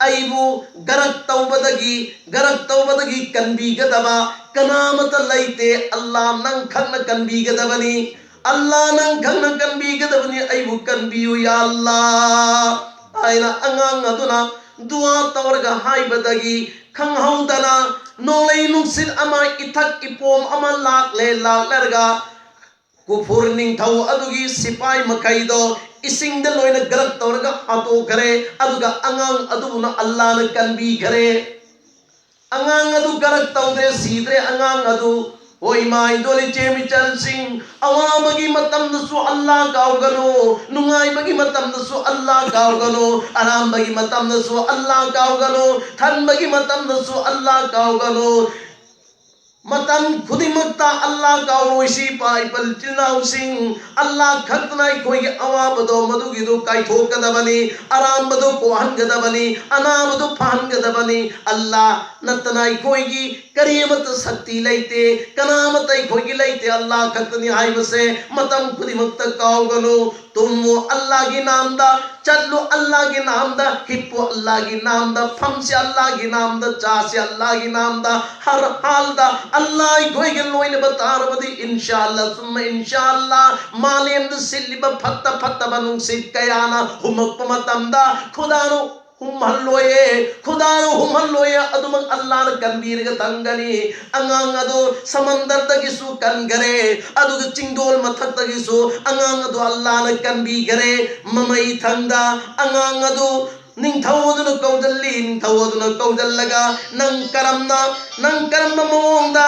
ꯑꯩꯕꯨ ꯒꯔꯛ ꯇꯧꯕꯗꯒꯤ, ꯒꯔꯛ ꯇꯧꯕꯗꯒꯤ ꯀꯟꯕꯤꯒꯗꯕ ꯀꯅꯥꯃꯠꯇ ꯂꯩꯇꯦ꯫ ꯑꯜꯂꯥ, ꯅꯪ ꯈꯛꯅ ꯀꯟꯕꯤꯒꯗꯕꯅꯤ꯫ ꯑꯜꯂꯥ, ꯅꯪ ꯈꯛꯅ ꯀꯟꯕꯤꯒꯗꯕꯅꯤ꯫ ꯑꯩꯕꯨ ꯀꯟꯕꯤꯌꯨ, ꯌꯥ ꯑꯜꯂꯥ" ꯍꯥꯏꯅ ꯑꯉꯥꯡ ꯑꯗꯨꯅ ꯗꯨꯋꯥ ꯇꯧꯔꯒ ꯍꯥꯏꯕꯗꯒꯤ ꯈꯪꯍꯧꯗꯅ ꯅꯣꯡꯂꯩ ꯅꯨꯡꯁꯤꯠ ꯑꯃ, ꯏꯊꯛ ꯏꯄꯣꯝ ꯑꯃ ꯂꯥꯛꯂꯦ꯫ ꯂꯥꯛꯂꯔꯒ ꯀꯨꯐꯨꯔ ꯅꯤꯡꯊꯧ ꯑꯗꯨꯒꯤ ꯁꯤꯐꯥꯏ ꯃꯈꯩꯗꯣ ꯏꯁꯤꯡꯗ ꯂꯣꯏꯅ ꯒꯔꯛ ꯇꯧꯔꯒ ꯍꯥꯠꯇꯣꯛꯈ꯭ꯔꯦ꯫ ꯑꯗꯨꯒ ꯑꯉꯥꯡ ꯑꯗꯨꯕꯨꯅ ꯑꯜꯂꯥꯅ ꯀꯟꯕꯤꯈ꯭ꯔꯦ꯫ ꯑꯉꯥꯡ ꯑꯗꯨ ꯒꯔꯛ ꯇꯧꯗ꯭ꯔꯦ, ꯁꯤꯗ꯭ꯔꯦ ꯑꯉꯥꯡ ꯑꯗꯨ꯫ ꯍꯣꯏ, ꯏꯃꯥ, ꯏꯗꯣꯜ, ꯏꯆꯦ, ꯃꯤꯆꯜꯁꯤꯡ, ꯑꯋꯥꯕꯒꯤ ꯃꯇꯝꯗꯁꯨ ꯑꯜꯂꯥ ꯀꯥꯎꯒꯅꯨ, ꯅꯨꯡꯉꯥꯏꯕꯒꯤ ꯃꯇꯝꯗꯁꯨ ꯑꯜꯂꯥ ꯀꯥꯎꯒꯅꯨ, ꯑꯔꯥꯝꯕꯒꯤ ꯃꯇꯝꯗꯁꯨ ꯑꯜꯂꯥ ꯀꯥꯎꯒꯅꯨ, ꯊꯟꯕꯒꯤ ꯃꯇꯝꯗꯁꯨ ꯑꯜꯂꯥ ꯀꯥꯎꯒꯅꯨ꯫ ꯃꯇꯝ ꯈꯨꯗꯤꯡꯃꯛꯇ ꯑꯜꯂꯥ ꯀꯥꯎꯔꯣꯏꯁꯤ, ꯏꯄꯥ ꯏꯄꯜ ꯏꯆꯤꯜ ꯏꯅꯥꯎꯁꯤꯡ꯫ ꯑꯜꯂꯥ ꯈꯛꯇꯅ ꯑꯩꯈꯣꯏꯒꯤ ꯑꯋꯥꯕꯗꯣ ꯃꯗꯨꯒꯤꯗꯨ ꯀꯥꯏꯊꯣꯛꯀꯗꯕꯅꯤ, ꯑꯔꯥꯝꯕꯗꯣ ꯀꯣꯛꯍꯟꯒꯗꯕꯅꯤ, ꯑꯅꯥꯕꯗꯣ ꯐꯍꯟꯒꯗꯕꯅꯤ꯫ ꯑꯜꯂꯥ ꯅꯠꯇꯅ ꯑꯩꯈꯣꯏꯒꯤ ꯀꯔꯤ ꯑꯃꯠꯇ ꯁꯛꯇꯤ ꯂꯩꯇꯦ, ꯀꯅꯥ ꯑꯃꯠꯇ ꯑꯩꯈꯣꯏꯒꯤ ꯂꯩꯇꯦ, ꯑꯜꯂꯥ ꯈꯛꯇꯅꯤ ꯍꯥꯏꯕꯁꯦ ꯃꯇꯝ ꯈꯨꯗꯤꯡꯃꯛꯇ ꯀꯥꯎꯒꯅꯨ꯫ ꯇꯨꯝꯃꯨ ꯑꯜꯂꯥꯒꯤ ꯅꯥꯝꯗ, ꯆꯠꯂꯨ ꯑꯜꯂꯥꯒꯤ ꯅꯥꯝꯗ, ꯍꯤꯞꯄꯨ ꯑꯜꯂꯥꯒꯤ ꯅꯥꯝꯗ, ꯐꯝꯁꯤ ꯑꯜꯂꯥꯒꯤ ꯅꯥꯝꯗ, ꯆꯥꯁꯤ ꯑꯜꯂꯥꯒꯤ ꯅꯥꯝꯗ, ꯍꯔ ꯍꯥꯜꯗ ꯑꯜꯂꯥ ꯑꯩꯈꯣꯏꯒ ꯂꯣꯏꯅꯕ ꯇꯥꯔꯕꯗꯤ, ꯏꯟꯁꯥ ꯑꯜꯂꯥ ꯁꯨꯝꯃ ꯏꯟꯁꯥ ꯑꯜꯂꯥ, ꯃꯥꯂꯦꯝꯗ ꯁꯤꯠꯂꯤꯕ ꯐꯠꯇ ꯐꯠꯇꯕ ꯅꯨꯡꯁꯤꯠ ꯀꯌꯥꯅ ꯍꯨꯝꯃꯛꯄ ꯃꯇꯝꯗ ꯈꯨꯗꯥꯅ ꯍꯨꯝꯍꯜꯂꯣꯏꯌꯦ, ꯈꯨꯗꯥꯅ ꯍꯨꯝꯍꯜꯂꯣꯏꯌꯦ, ꯑꯗꯨꯃꯛ ꯑꯜꯂꯥꯅ ꯀꯟꯕꯤꯔꯒ ꯊꯝꯒꯅꯤ꯫ ꯑꯉꯥꯡ ꯑꯗꯨ ꯁꯃꯟꯗꯔꯗꯒꯤꯁꯨ ꯀꯟꯈꯔꯦ, ꯑꯗꯨꯒ ꯆꯤꯡꯗꯣꯜ ꯃꯊꯛꯇꯒꯤꯁꯨ ꯑꯉꯥꯡ ꯑꯗꯨ ꯑꯜꯂꯥꯅ ꯀꯟꯕꯤꯈꯔꯦ꯫ ꯃꯃꯩ ꯊꯪꯗ ꯑꯉꯥꯡ ꯑꯗꯨ ꯅꯤꯡꯊꯧ ꯑꯗꯨꯅ ꯀꯧꯖꯜꯂꯤ꯫ ꯅꯤꯡꯊꯧ ꯑꯗꯨꯅ ꯀꯧꯖꯜꯂꯒ, "ꯅꯪ ꯀꯔꯝꯅ, ꯅꯪ ꯀꯔꯝꯕ ꯃꯑꯣꯡꯗ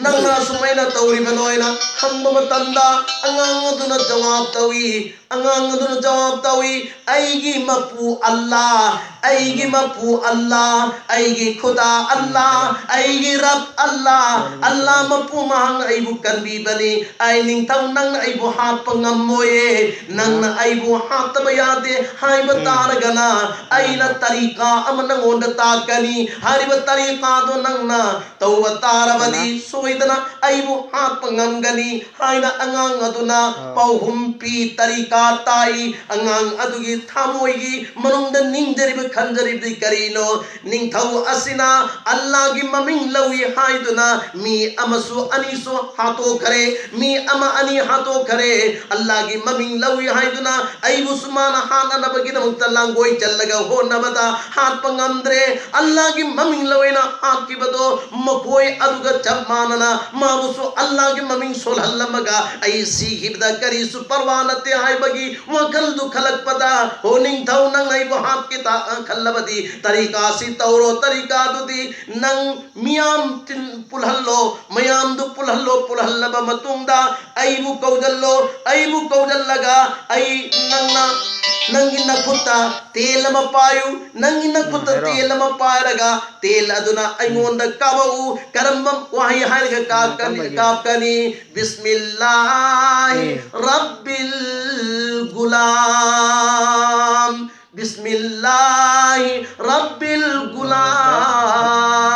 ꯅꯪꯅ ꯑꯁꯨꯃꯥꯏꯅ ꯇꯧꯔꯤꯕꯅꯣ?" ꯍꯥꯏꯅ ꯍꯪꯕ ꯃꯇꯝꯗ ꯑꯉꯥꯡ ꯑꯗꯨꯅ ꯖꯋꯥꯕ ꯇꯧꯏ, ꯑꯉꯥꯡ ꯑꯗꯨꯅ ꯖꯋꯥꯕ ꯇꯧꯏ, "ꯑꯩꯒꯤ ꯃꯄꯨ ꯑꯜꯂꯥ, ꯑꯩꯒꯤ ꯃꯄꯨ ꯑꯜꯂꯥ, ꯑꯩꯒꯤ ꯈꯨꯗꯥ ꯑꯜꯂꯥ, ꯑꯩꯒꯤ ꯔꯕ ꯑꯜꯂꯥ, ꯑꯜꯂꯥ ꯃꯄꯨ ꯃꯍꯥꯛꯅ ꯑꯩꯕꯨ ꯀꯟꯕꯤꯕꯅꯤ꯫ ꯑꯩ ꯅꯤꯡꯊꯧ, ꯅꯪꯅ ꯑꯩꯕꯨ ꯍꯥꯠꯄ ꯉꯝꯃꯣꯏꯌꯦ꯫ ꯅꯪꯅ ꯑꯩꯕꯨ ꯍꯥꯠꯇꯕ ꯌꯥꯗꯦ ꯍꯥꯏꯕ ꯎꯝ꯫ ꯇꯥꯔꯒꯅ ꯑꯩꯅ ꯇꯔꯤꯀꯥ ꯑꯃ ꯅꯪꯉꯣꯟꯗ ꯇꯥꯛꯀꯅꯤ꯫ ꯍꯥꯏꯔꯤꯕ ꯇꯔꯤꯀꯥꯗꯣ ꯅꯪꯅ ꯇꯧꯕ ꯇꯥꯔꯕꯗꯤ ꯀꯅꯥ? ꯁꯣꯏꯗꯅ ꯑꯩꯕꯨ ꯍꯥꯠꯄ ꯉꯝꯒꯅꯤ" ꯍꯥꯏꯅ ꯑꯉꯥꯡ ꯑꯗꯨꯅ ꯑꯥ꯫ ꯄꯥꯎꯍꯨꯝ ꯄꯤ, ꯇꯔꯤꯀꯥ ꯇꯥꯛꯏ꯫ ꯑꯉꯥꯡ ꯑꯗꯨꯒꯤ ꯊꯃꯣꯏꯒꯤ ꯃꯅꯨꯡꯗ ꯅꯤꯡꯖꯔꯤꯕ, ꯈꯟꯖꯔꯤꯕꯗꯤ ꯀꯔꯤꯅꯣ? ꯅꯤꯡꯊꯧ ꯑꯁꯤꯅ ꯑꯜꯂꯥꯒꯤ ꯃꯃꯤꯡ ꯂꯧꯏ ꯍꯥꯏꯗꯨꯅ ꯃꯤ ꯑꯃꯁꯨ ꯑꯅꯤꯁꯨ ꯍꯥꯠꯇꯣꯛꯈꯔꯦ, ꯃꯤ ꯑꯃ ꯑꯅꯤ ꯍꯥꯠꯇꯣꯛꯈꯔꯦ꯫ ꯑꯜꯂꯥꯒꯤ ꯃꯃꯤꯡ ꯂꯧꯏ ꯍꯥꯏꯗꯨꯅ ꯑꯩꯕꯨꯁꯨ ꯃꯥꯅ ꯍꯥꯠꯅꯅꯕꯒꯤꯗꯃꯛꯇ ꯂꯥꯡꯒꯣꯏ ꯆꯜꯂꯒ ꯍꯣꯠꯅꯕꯗ ꯍꯥꯠꯄ ꯉꯝꯗ꯭ꯔꯦ꯫ ꯑꯜꯂꯥꯒꯤ ꯃꯃꯤꯡ ꯂꯧꯏꯅ ꯍꯥꯠꯈꯤꯕꯗꯣ ꯃꯈꯣꯏ ꯑꯗꯨꯒ ꯆꯞ ꯃꯥꯟꯅꯅ ꯃꯥꯕꯨꯁꯨ ꯑꯜꯂꯥꯒꯤ ꯃꯃꯤꯡ ꯁꯣꯜꯍꯜꯂꯝꯃꯒ ꯑꯩ ꯁꯤꯈꯤꯕꯗ ꯀꯔꯤꯁꯨ ꯄꯔꯋꯥ ꯅꯠꯇꯦ ꯍꯥꯏꯕꯒꯤ ꯋꯥꯈꯜꯗꯨ ꯈꯜꯂꯛꯄꯗ, "ꯍꯣ ꯅꯤꯡꯊꯧ, ꯅꯪ ꯑꯩꯕꯨ ꯍꯥꯠꯀꯦ ꯇꯥ-, ꯈꯜꯂꯕꯗꯤ ꯇꯔꯤꯀꯥꯁꯤ ꯇꯧꯔꯣ, ꯇꯔꯤꯀꯥꯗꯨꯗꯤ ꯅꯪ ꯃꯤꯌꯥꯝ ꯇꯤꯟ-, ꯄꯨꯜꯍꯜꯂꯣ, ꯃꯌꯥꯝꯗꯨ ꯄꯨꯜꯍꯜꯂꯣ, ꯄꯨꯜꯍꯜꯂꯕ ꯃꯇꯨꯡꯗ ꯑꯩꯕꯨ ꯀꯧꯖꯜꯂꯣ, ꯑꯩꯕꯨ ꯀꯧꯖꯜꯂꯒ ꯑꯩ ꯅꯪꯅ, ꯅꯪꯒꯤ ꯅꯈꯨꯠꯇ ꯇꯦꯜ ꯑꯃ ꯄꯥꯏꯌꯨ, ꯅꯪꯒꯤ ꯅꯈꯨꯠꯇ ꯎꯝ, ꯍꯥꯏꯔꯣ꯫ ꯇꯦꯜ ꯑꯃ ꯄꯥꯏꯔꯒ ꯇꯦꯜ ꯑꯗꯨꯅ ꯎꯝ꯫ ꯑꯩꯉꯣꯟꯗ ꯀꯥꯞꯄꯛꯎ꯫ ꯀꯔꯝꯕ ꯋꯥꯍꯩ ꯍꯥꯏꯔꯒ ꯀꯥꯞꯀꯅꯤ? ꯀꯥꯞꯄꯒꯤ? ꯀꯥꯞꯀꯅꯤ? ꯕꯤꯁꯃꯤꯜꯂꯥꯍꯤ ꯎꯝ꯫ ꯔꯕꯤꯜ ꯒꯨꯂꯥꯝ, ꯕꯤꯁꯃꯤꯜꯂꯥꯍꯤ ꯔꯕꯤꯜ ꯒꯨꯂꯥꯝ,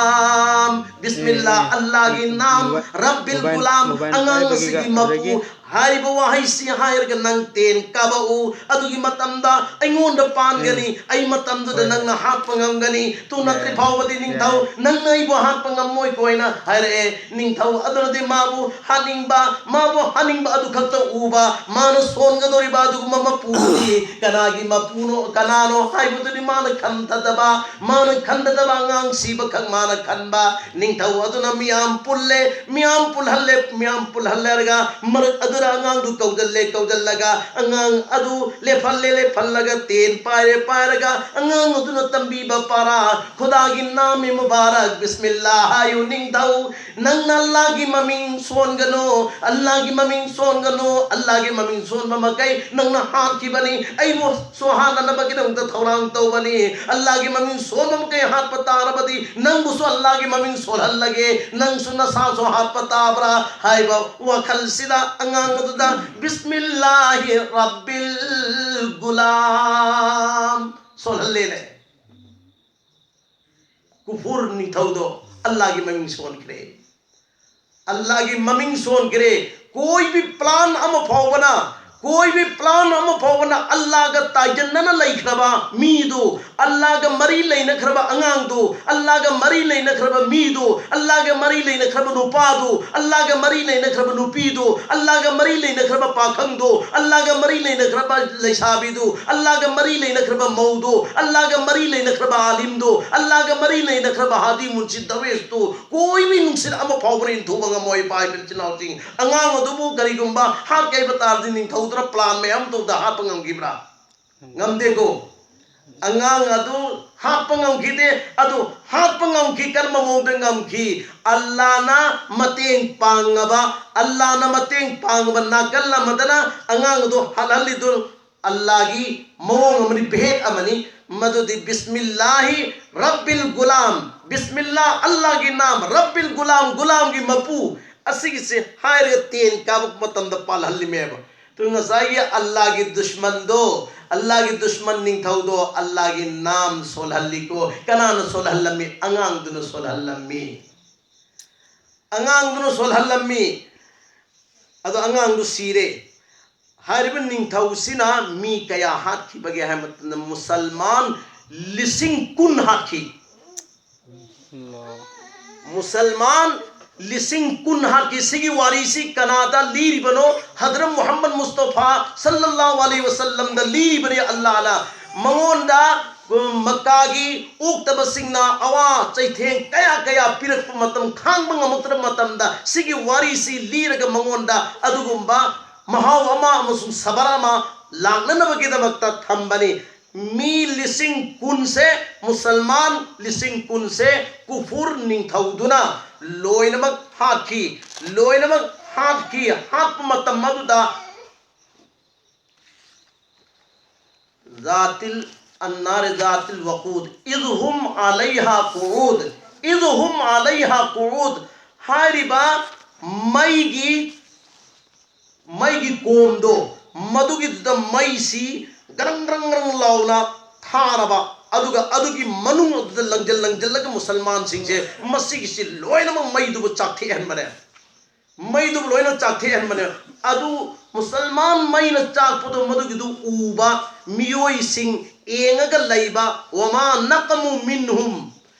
ꯕꯤꯁꯃꯤꯜꯂꯥ, ꯎꯝ, ꯎꯝ꯫ ꯑꯜꯂꯥꯒꯤ ꯎꯝ, ꯎꯝ, ꯅꯥꯝ, ꯎꯝ꯫ ꯔꯕꯤꯜ ꯃꯣꯕꯥꯏꯜ, ꯒꯨꯂꯥꯝ, ꯃꯣꯕꯥꯏꯜ ꯑꯉꯥꯡ ꯄꯥꯏꯕꯒꯤꯒ ꯑꯁꯤꯒꯤ ꯃꯄꯨ꯫ ꯑꯗꯒꯤ ꯍꯥꯏꯔꯤꯕ ꯋꯥꯍꯩꯁꯤ ꯍꯥꯏꯔꯒ ꯅꯪ ꯇꯦꯟ ꯀꯥꯞꯄꯛꯎ, ꯑꯗꯨꯒꯤ ꯃꯇꯝꯗ ꯑꯩꯉꯣꯟꯗ ꯄꯥꯟꯒꯅꯤ, ꯎꯝ꯫ ꯑꯩ ꯃꯇꯝꯗꯨꯗ ꯍꯣꯏ, ꯍꯣꯏ꯫ ꯅꯪꯅ ꯍꯥꯠꯄ ꯉꯝꯒꯅꯤ꯫ ꯇꯨ ꯌꯥꯏ, ꯅꯠꯇ꯭ꯔꯤ ꯌꯥꯏ꯫ ꯐꯥꯎꯕꯗꯤ ꯅꯤꯡꯊꯧ, ꯌꯥꯏ, ꯌꯥꯏ꯫ ꯅꯪꯅ ꯑꯩꯕꯨ ꯍꯥꯠꯄ ꯉꯝꯃꯣꯏꯀꯣ" ꯍꯥꯏꯅ ꯍꯥꯏꯔꯛꯑꯦ꯫ ꯅꯤꯡꯊꯧ ꯑꯗꯨꯅꯗꯤ ꯃꯥꯕꯨ ꯍꯥꯠꯅꯤꯡꯕ, ꯃꯥꯕꯨ ꯍꯥꯠꯅꯤꯡꯕ ꯑꯗꯨ ꯈꯛꯇ ꯎꯕ, ꯃꯥꯅ ꯁꯣꯟꯒꯗꯧꯔꯤꯕ ꯑꯗꯨꯒꯨꯝꯕ ꯃꯄꯨꯗꯨꯗꯤ ꯀꯅꯥꯒꯤ ꯃꯄꯨꯅꯣ, ꯀꯅꯥꯅꯣ ꯍꯥꯏꯕꯗꯨꯗꯤ ꯃꯥꯅ ꯈꯟꯊꯗꯕ, ꯃꯥꯅ ꯈꯟꯊꯗꯕ ꯑꯉꯥꯡ ꯁꯤꯕꯈꯛ ꯃꯥꯅ ꯈꯟꯕ꯫ ꯅꯤꯡꯊꯧ ꯑꯗꯨꯅ ꯃꯤꯌꯥꯝ ꯄꯨꯜꯂꯦ, ꯃꯤꯌꯥꯝ ꯄꯨꯜꯍꯜꯂꯦ, ꯃꯤꯌꯥꯝ ꯄꯨꯜꯍꯜꯂꯦ ꯍꯥꯏꯔꯒ ꯃꯔꯛ ꯑꯗꯨ ꯑꯉꯥꯡꯗꯨ ꯀꯧꯖꯜꯂꯦ, ꯀꯧꯖꯜꯂꯒ ꯑꯉꯥꯡ ꯑꯗꯨ ꯂꯦꯞꯍꯜꯂꯦ, ꯂꯦꯞꯍꯜꯂꯒ ꯇꯦꯟ ꯄꯥꯏꯔꯦ, ꯄꯥꯏꯔꯒ ꯑꯉꯥꯡ ꯑꯗꯨꯅ ꯇꯝꯕꯤꯕ ꯄꯥꯔꯥ, ꯈꯨꯗꯥꯒꯤ ꯅꯥꯃꯦ ꯃꯨꯕꯥꯔꯛ ꯕꯤꯁꯃꯤꯜꯂꯥ ꯍꯥꯏꯌꯨ ꯅꯤꯡꯊꯧ꯫ ꯅꯪꯅ ꯑꯜꯂꯥꯒꯤ ꯃꯃꯤꯡ ꯁꯣꯟꯒꯅꯨ, ꯑꯜꯂꯥꯒꯤ ꯃꯃꯤꯡ ꯁꯣꯟꯒꯅꯨ, ꯑꯜꯂꯥꯒꯤ ꯃꯃꯤꯡ ꯁꯣꯟꯕ ꯃꯈꯩ ꯅꯪꯅ ꯍꯥꯠꯈꯤꯕꯅꯤ꯫ ꯑꯩꯕꯨꯁꯨ ꯍꯥꯠꯅꯅꯕꯒꯤꯗꯃꯛꯇ ꯊꯧꯔꯥꯡ ꯇꯧꯕꯅꯤ꯫ ꯑꯜꯂꯥꯒꯤ ꯃꯃꯤꯡ ꯁꯣꯟꯕ ꯃꯈꯩ ꯍꯥꯠꯄ ꯇꯥꯔꯕꯗꯤ ꯅꯪꯕꯨꯁꯨ ꯑꯜꯂꯥꯒꯤ ꯃꯃꯤꯡ ꯁꯣꯜꯍꯜꯂꯒꯦ, ꯅꯪꯁꯨ ꯅꯁꯥꯁꯨ ꯍꯥꯠꯄ ꯇꯥꯕ꯭ꯔꯥ ꯍꯥꯏꯕ ꯋꯥꯈꯜꯁꯤꯗ ꯑꯉꯥꯡ ꯑꯗꯨꯗ ꯕꯤꯁꯃꯤꯜꯂꯥꯍꯤ ꯔꯕꯤꯜ ꯒꯨꯂꯥꯝ ꯁꯣꯜꯍꯜꯂꯦꯅꯦ꯫ ꯀꯨꯐꯨꯔ ꯅꯤꯡꯊꯧꯗꯣ ꯑꯜꯂꯥꯒꯤ ꯃꯃꯤꯡ ꯁꯣꯟꯈ꯭ꯔꯦ꯫ ꯑꯜꯂꯥꯒꯤ ꯃꯃꯤꯡ ꯁꯣꯟꯈ꯭ꯔꯦ꯫ ꯀꯣꯏꯕꯤ ꯄ꯭ꯂꯥꯟ ꯑꯃ ꯐꯥꯎꯕꯅ, ꯀꯣꯏꯕꯤ ꯄ꯭ꯂꯥꯟ ꯑꯃ ꯐꯥꯎꯕꯅ ꯑꯜꯂꯥꯒ ꯇꯥꯏꯖꯟꯅꯅ ꯂꯩꯈ꯭ꯔꯕ ꯃꯤꯗꯨ, ꯑꯜꯂꯥꯒ ꯃꯔꯤ ꯂꯩꯅꯈ꯭ꯔꯕ ꯑꯉꯥꯡꯗꯨ, ꯑꯜꯂꯥꯒ ꯃꯔꯤ ꯂꯩꯅꯈ꯭ꯔꯕ ꯃꯤꯗꯨ, ꯑꯜꯂꯥꯒ ꯃꯔꯤ ꯂꯩꯅꯈ꯭ꯔꯕ ꯅꯨꯄꯥꯗꯨ, ꯑꯜꯂꯥꯒ ꯃꯔꯤ ꯂꯩꯅꯈ꯭ꯔꯕ ꯅꯨꯄꯤꯗꯨ, ꯑꯜꯂꯥꯒ ꯃꯔꯤ ꯂꯩꯅꯈ꯭ꯔꯕ ꯄꯥꯈꯪꯗꯨ, ꯑꯜꯂꯥꯒ ꯃꯔꯤ ꯂꯩꯅꯈ꯭ꯔꯕ ꯂꯩꯁꯥꯕꯤꯗꯨ, ꯑꯜꯂꯥꯒ ꯃꯔꯤ ꯂꯩꯅꯈ꯭ꯔꯕ ꯃꯧꯗꯨ, ꯑꯜꯂꯥꯒ ꯃꯔꯤ ꯂꯩꯅꯈ꯭ꯔꯕ ꯑꯥꯂꯤꯝꯗꯨ, ꯑꯜꯂꯥꯒ ꯃꯔꯤ ꯂꯩꯅꯈ꯭ꯔꯕ ꯍꯥꯗꯤ ꯃꯨꯟꯁꯤꯠ ꯗꯔꯋꯦꯁꯇꯨ, ꯀꯣꯏꯕꯤ ꯅꯨꯡꯁꯤꯠ ꯑꯃ ꯐꯥꯎꯕꯅ ꯏꯟꯊꯨꯕ ꯉꯝꯃꯣꯏ꯫ ꯏꯄꯥ ꯏꯆꯤꯜ ꯏꯅꯥꯎꯁꯤꯡ, ꯑꯉꯥꯡ ꯑꯗꯨꯕꯨ ꯀꯔꯤꯒꯨꯝꯕ ꯍꯥꯠꯀꯦ ꯍꯥꯏꯕ ꯇꯥꯔꯗꯤ ꯅꯤꯡꯊꯧꯗꯨꯅ ꯄ꯭ꯂꯥꯟ ꯃꯌꯥꯝ ꯇꯧꯗ ꯍꯥꯠꯄ ꯉꯝꯈꯤꯕ꯭ꯔꯥ? ꯉꯝꯗꯦꯀꯣ꯫ ꯑꯉꯥꯡ ꯑꯗꯨ ꯍꯥꯠꯄ ꯉꯝꯈꯤꯗꯦ꯫ ꯑꯗꯨ ꯍꯥꯠꯄ ꯉꯝꯈꯤ꯫ ꯀꯔꯝꯕ ꯃꯑꯣꯡꯗ ꯉꯝꯈꯤ? ꯑꯜꯂꯥꯅ ꯃꯇꯦꯡ ꯄꯥꯡꯉꯕ, ꯑꯜꯂꯥꯅ ꯃꯇꯦꯡ ꯄꯥꯡꯉꯕ ꯅꯥꯀꯜ ꯑꯃꯗꯅ ꯑꯉꯥꯡ ꯑꯗꯨ ꯍꯥꯠꯍꯜꯂꯤꯗꯨ ꯑꯜꯂꯥꯒꯤ ꯃꯑꯣꯡ ꯑꯃꯅꯤ, ꯚꯦꯗ ꯑꯃꯅꯤ꯫ ꯃꯗꯨꯗꯤ ꯕꯤꯁꯃꯤꯜꯂꯥꯍꯤ ꯔꯕꯤꯜ ꯒꯨꯂꯥꯝ, ꯕꯤꯁꯃꯤꯜꯂꯥ, ꯑꯜꯂꯥꯒꯤ ꯅꯥꯝ, ꯔꯕꯤꯜ ꯒꯨꯂꯥꯝ, ꯒꯨꯂꯥꯝꯒꯤ ꯃꯄꯨ, ꯑꯁꯤꯒꯤꯁꯦ ꯍꯥꯏꯔꯒ ꯇꯦꯟ ꯀꯥꯕꯛꯄ ꯃꯇꯝꯗ ꯄꯥꯜꯍꯜꯂꯤꯃꯦꯕ꯫ ꯑꯗꯨ ꯉꯁꯥꯏꯒꯤ ꯑꯜꯂꯥꯒꯤ ꯗꯨꯁꯃꯟꯗꯣ, ꯑꯜꯂꯥꯒꯤ ꯗꯨꯁꯃꯟ ꯅꯤꯡꯊꯧꯗꯣ ꯑꯜꯂꯥꯒꯤ ꯅꯥꯝ ꯁꯣꯜꯍꯜꯂꯤꯀꯣ꯫ ꯀꯅꯥꯅ ꯁꯣꯜꯍꯜꯂꯝꯃꯤ? ꯑꯉꯥꯡꯗꯨꯅ ꯁꯣꯜꯍꯜꯂꯝꯃꯤ꯫ ꯑꯉꯥꯡꯗꯨꯅ ꯁꯣꯜꯍꯜꯂꯝꯃꯤ꯫ ꯑꯗꯣ ꯑꯉꯥꯡꯗꯨ ꯁꯤꯔꯦ꯫ ꯍꯥꯏꯔꯤꯕ ꯅꯤꯡꯊꯧꯁꯤꯅ ꯃꯤ ꯀꯌꯥ ꯍꯥꯠꯈꯤꯕꯒꯦ ꯍꯥꯏꯕ ꯃꯇꯝꯗ ꯃꯨꯁꯜꯃꯥꯟ ꯂꯤꯁꯤꯡ ꯀꯨꯟ ꯍꯥꯠꯈꯤ꯫ ꯃꯨꯁꯜꯃꯥꯟ ꯂꯤꯁꯤꯡ ꯀꯨꯟ ꯍꯥꯠꯈꯤ꯫ ꯁꯤꯒꯤ ꯋꯥꯔꯤꯁꯤ ꯀꯅꯥꯗ ꯂꯤꯔꯤꯕꯅꯣ? ꯍꯗ꯭ꯔꯠ ꯃꯨꯍꯝꯃꯗ ꯃꯨꯁꯇꯐꯥ ꯁꯜꯂꯜꯂꯥꯍꯨ ꯑꯂꯩꯍꯤ ꯋꯁꯜꯂꯝꯗ ꯂꯤꯔꯤꯕꯅꯤ ꯑꯜꯂꯥꯍꯅ꯫ ꯃꯉꯣꯟꯗ ꯃꯛꯀꯥꯒꯤ ꯑꯣꯛꯇꯕꯁꯤꯡꯅ ꯑꯋꯥ ꯆꯩꯊꯦꯡ ꯀꯌꯥ ꯀꯌꯥ ꯄꯤꯔꯛꯄ ꯃꯇꯝ, ꯈꯥꯡꯕ ꯉꯝꯃꯛꯇ꯭ꯔꯕ ꯃꯇꯝꯗ, ꯁꯤꯒꯤ ꯋꯥꯔꯤꯁꯤ ꯂꯤꯔꯒ ꯃꯉꯣꯟꯗ ꯑꯗꯨꯒꯨꯝꯕ ꯃꯍꯥꯎ ꯑꯃ ꯑꯃꯁꯨꯡ ꯁꯕꯔ ꯑꯃ ꯂꯥꯛꯅꯅꯕꯒꯤꯗꯃꯛꯇ ꯊꯝꯕꯅꯤ꯫ ꯃꯤ ꯂꯤꯁꯤꯡ ꯀꯨꯟꯁꯦ, ꯃꯨꯁꯜꯃꯥꯟ ꯂꯤꯁꯤꯡ ꯀꯨꯟꯁꯦ ꯀꯨꯐꯨꯔ ꯅꯤꯡꯊꯧꯗꯨꯅ ꯂꯣꯏꯅꯃꯛ ꯍꯥꯠꯈꯤ꯫ ꯂꯣꯏꯅꯃꯛ ꯍꯥꯠꯈꯤ꯫ ꯍꯥꯠꯄ ꯃꯇꯝ ꯑꯗꯨꯗ ذات النار ذات الوقود إذ هم عليها قعود، إذ هم عليها قعود ꯍꯥꯏꯔꯤꯕ ꯃꯩꯒꯤ ꯃꯩꯒꯤ ꯀꯣꯝꯗꯣ, ꯃꯗꯨꯒꯤꯗꯨꯗ ꯃꯩꯁꯤ ꯒ꯭ꯔꯪ ꯒ꯭ꯔꯪ ꯒ꯭ꯔꯪ ꯂꯥꯎꯅ ꯊꯥꯔꯕ, ꯑꯗꯨꯒ ꯑꯗꯨꯒꯤ ꯃꯅꯨꯡ ꯑꯗꯨꯗ ꯂꯪꯖꯜ ꯂꯪꯖꯜꯂꯒ ꯃꯨꯁꯜꯃꯥꯟꯁꯤꯡꯁꯦ ꯃꯁꯤꯒꯤꯁꯤ ꯂꯣꯏꯅꯃꯛ ꯃꯩꯗꯨꯕꯨ ꯆꯥꯛꯊꯦꯛꯍꯟꯕꯅꯦ꯫ ꯃꯩꯗꯨꯕꯨ ꯂꯣꯏꯅ ꯆꯥꯛꯊꯦꯛꯍꯟꯕꯅꯦ꯫ ꯑꯗꯨ ꯃꯨꯁꯜꯃꯥꯟ ꯃꯩꯅ ꯆꯥꯛꯄꯗꯣ ꯃꯗꯨꯒꯤꯗꯨ ꯎꯕ ꯃꯤꯑꯣꯏꯁꯤꯡ, ꯌꯦꯡꯉꯒ ꯂꯩꯕ, وما نقموا منهم،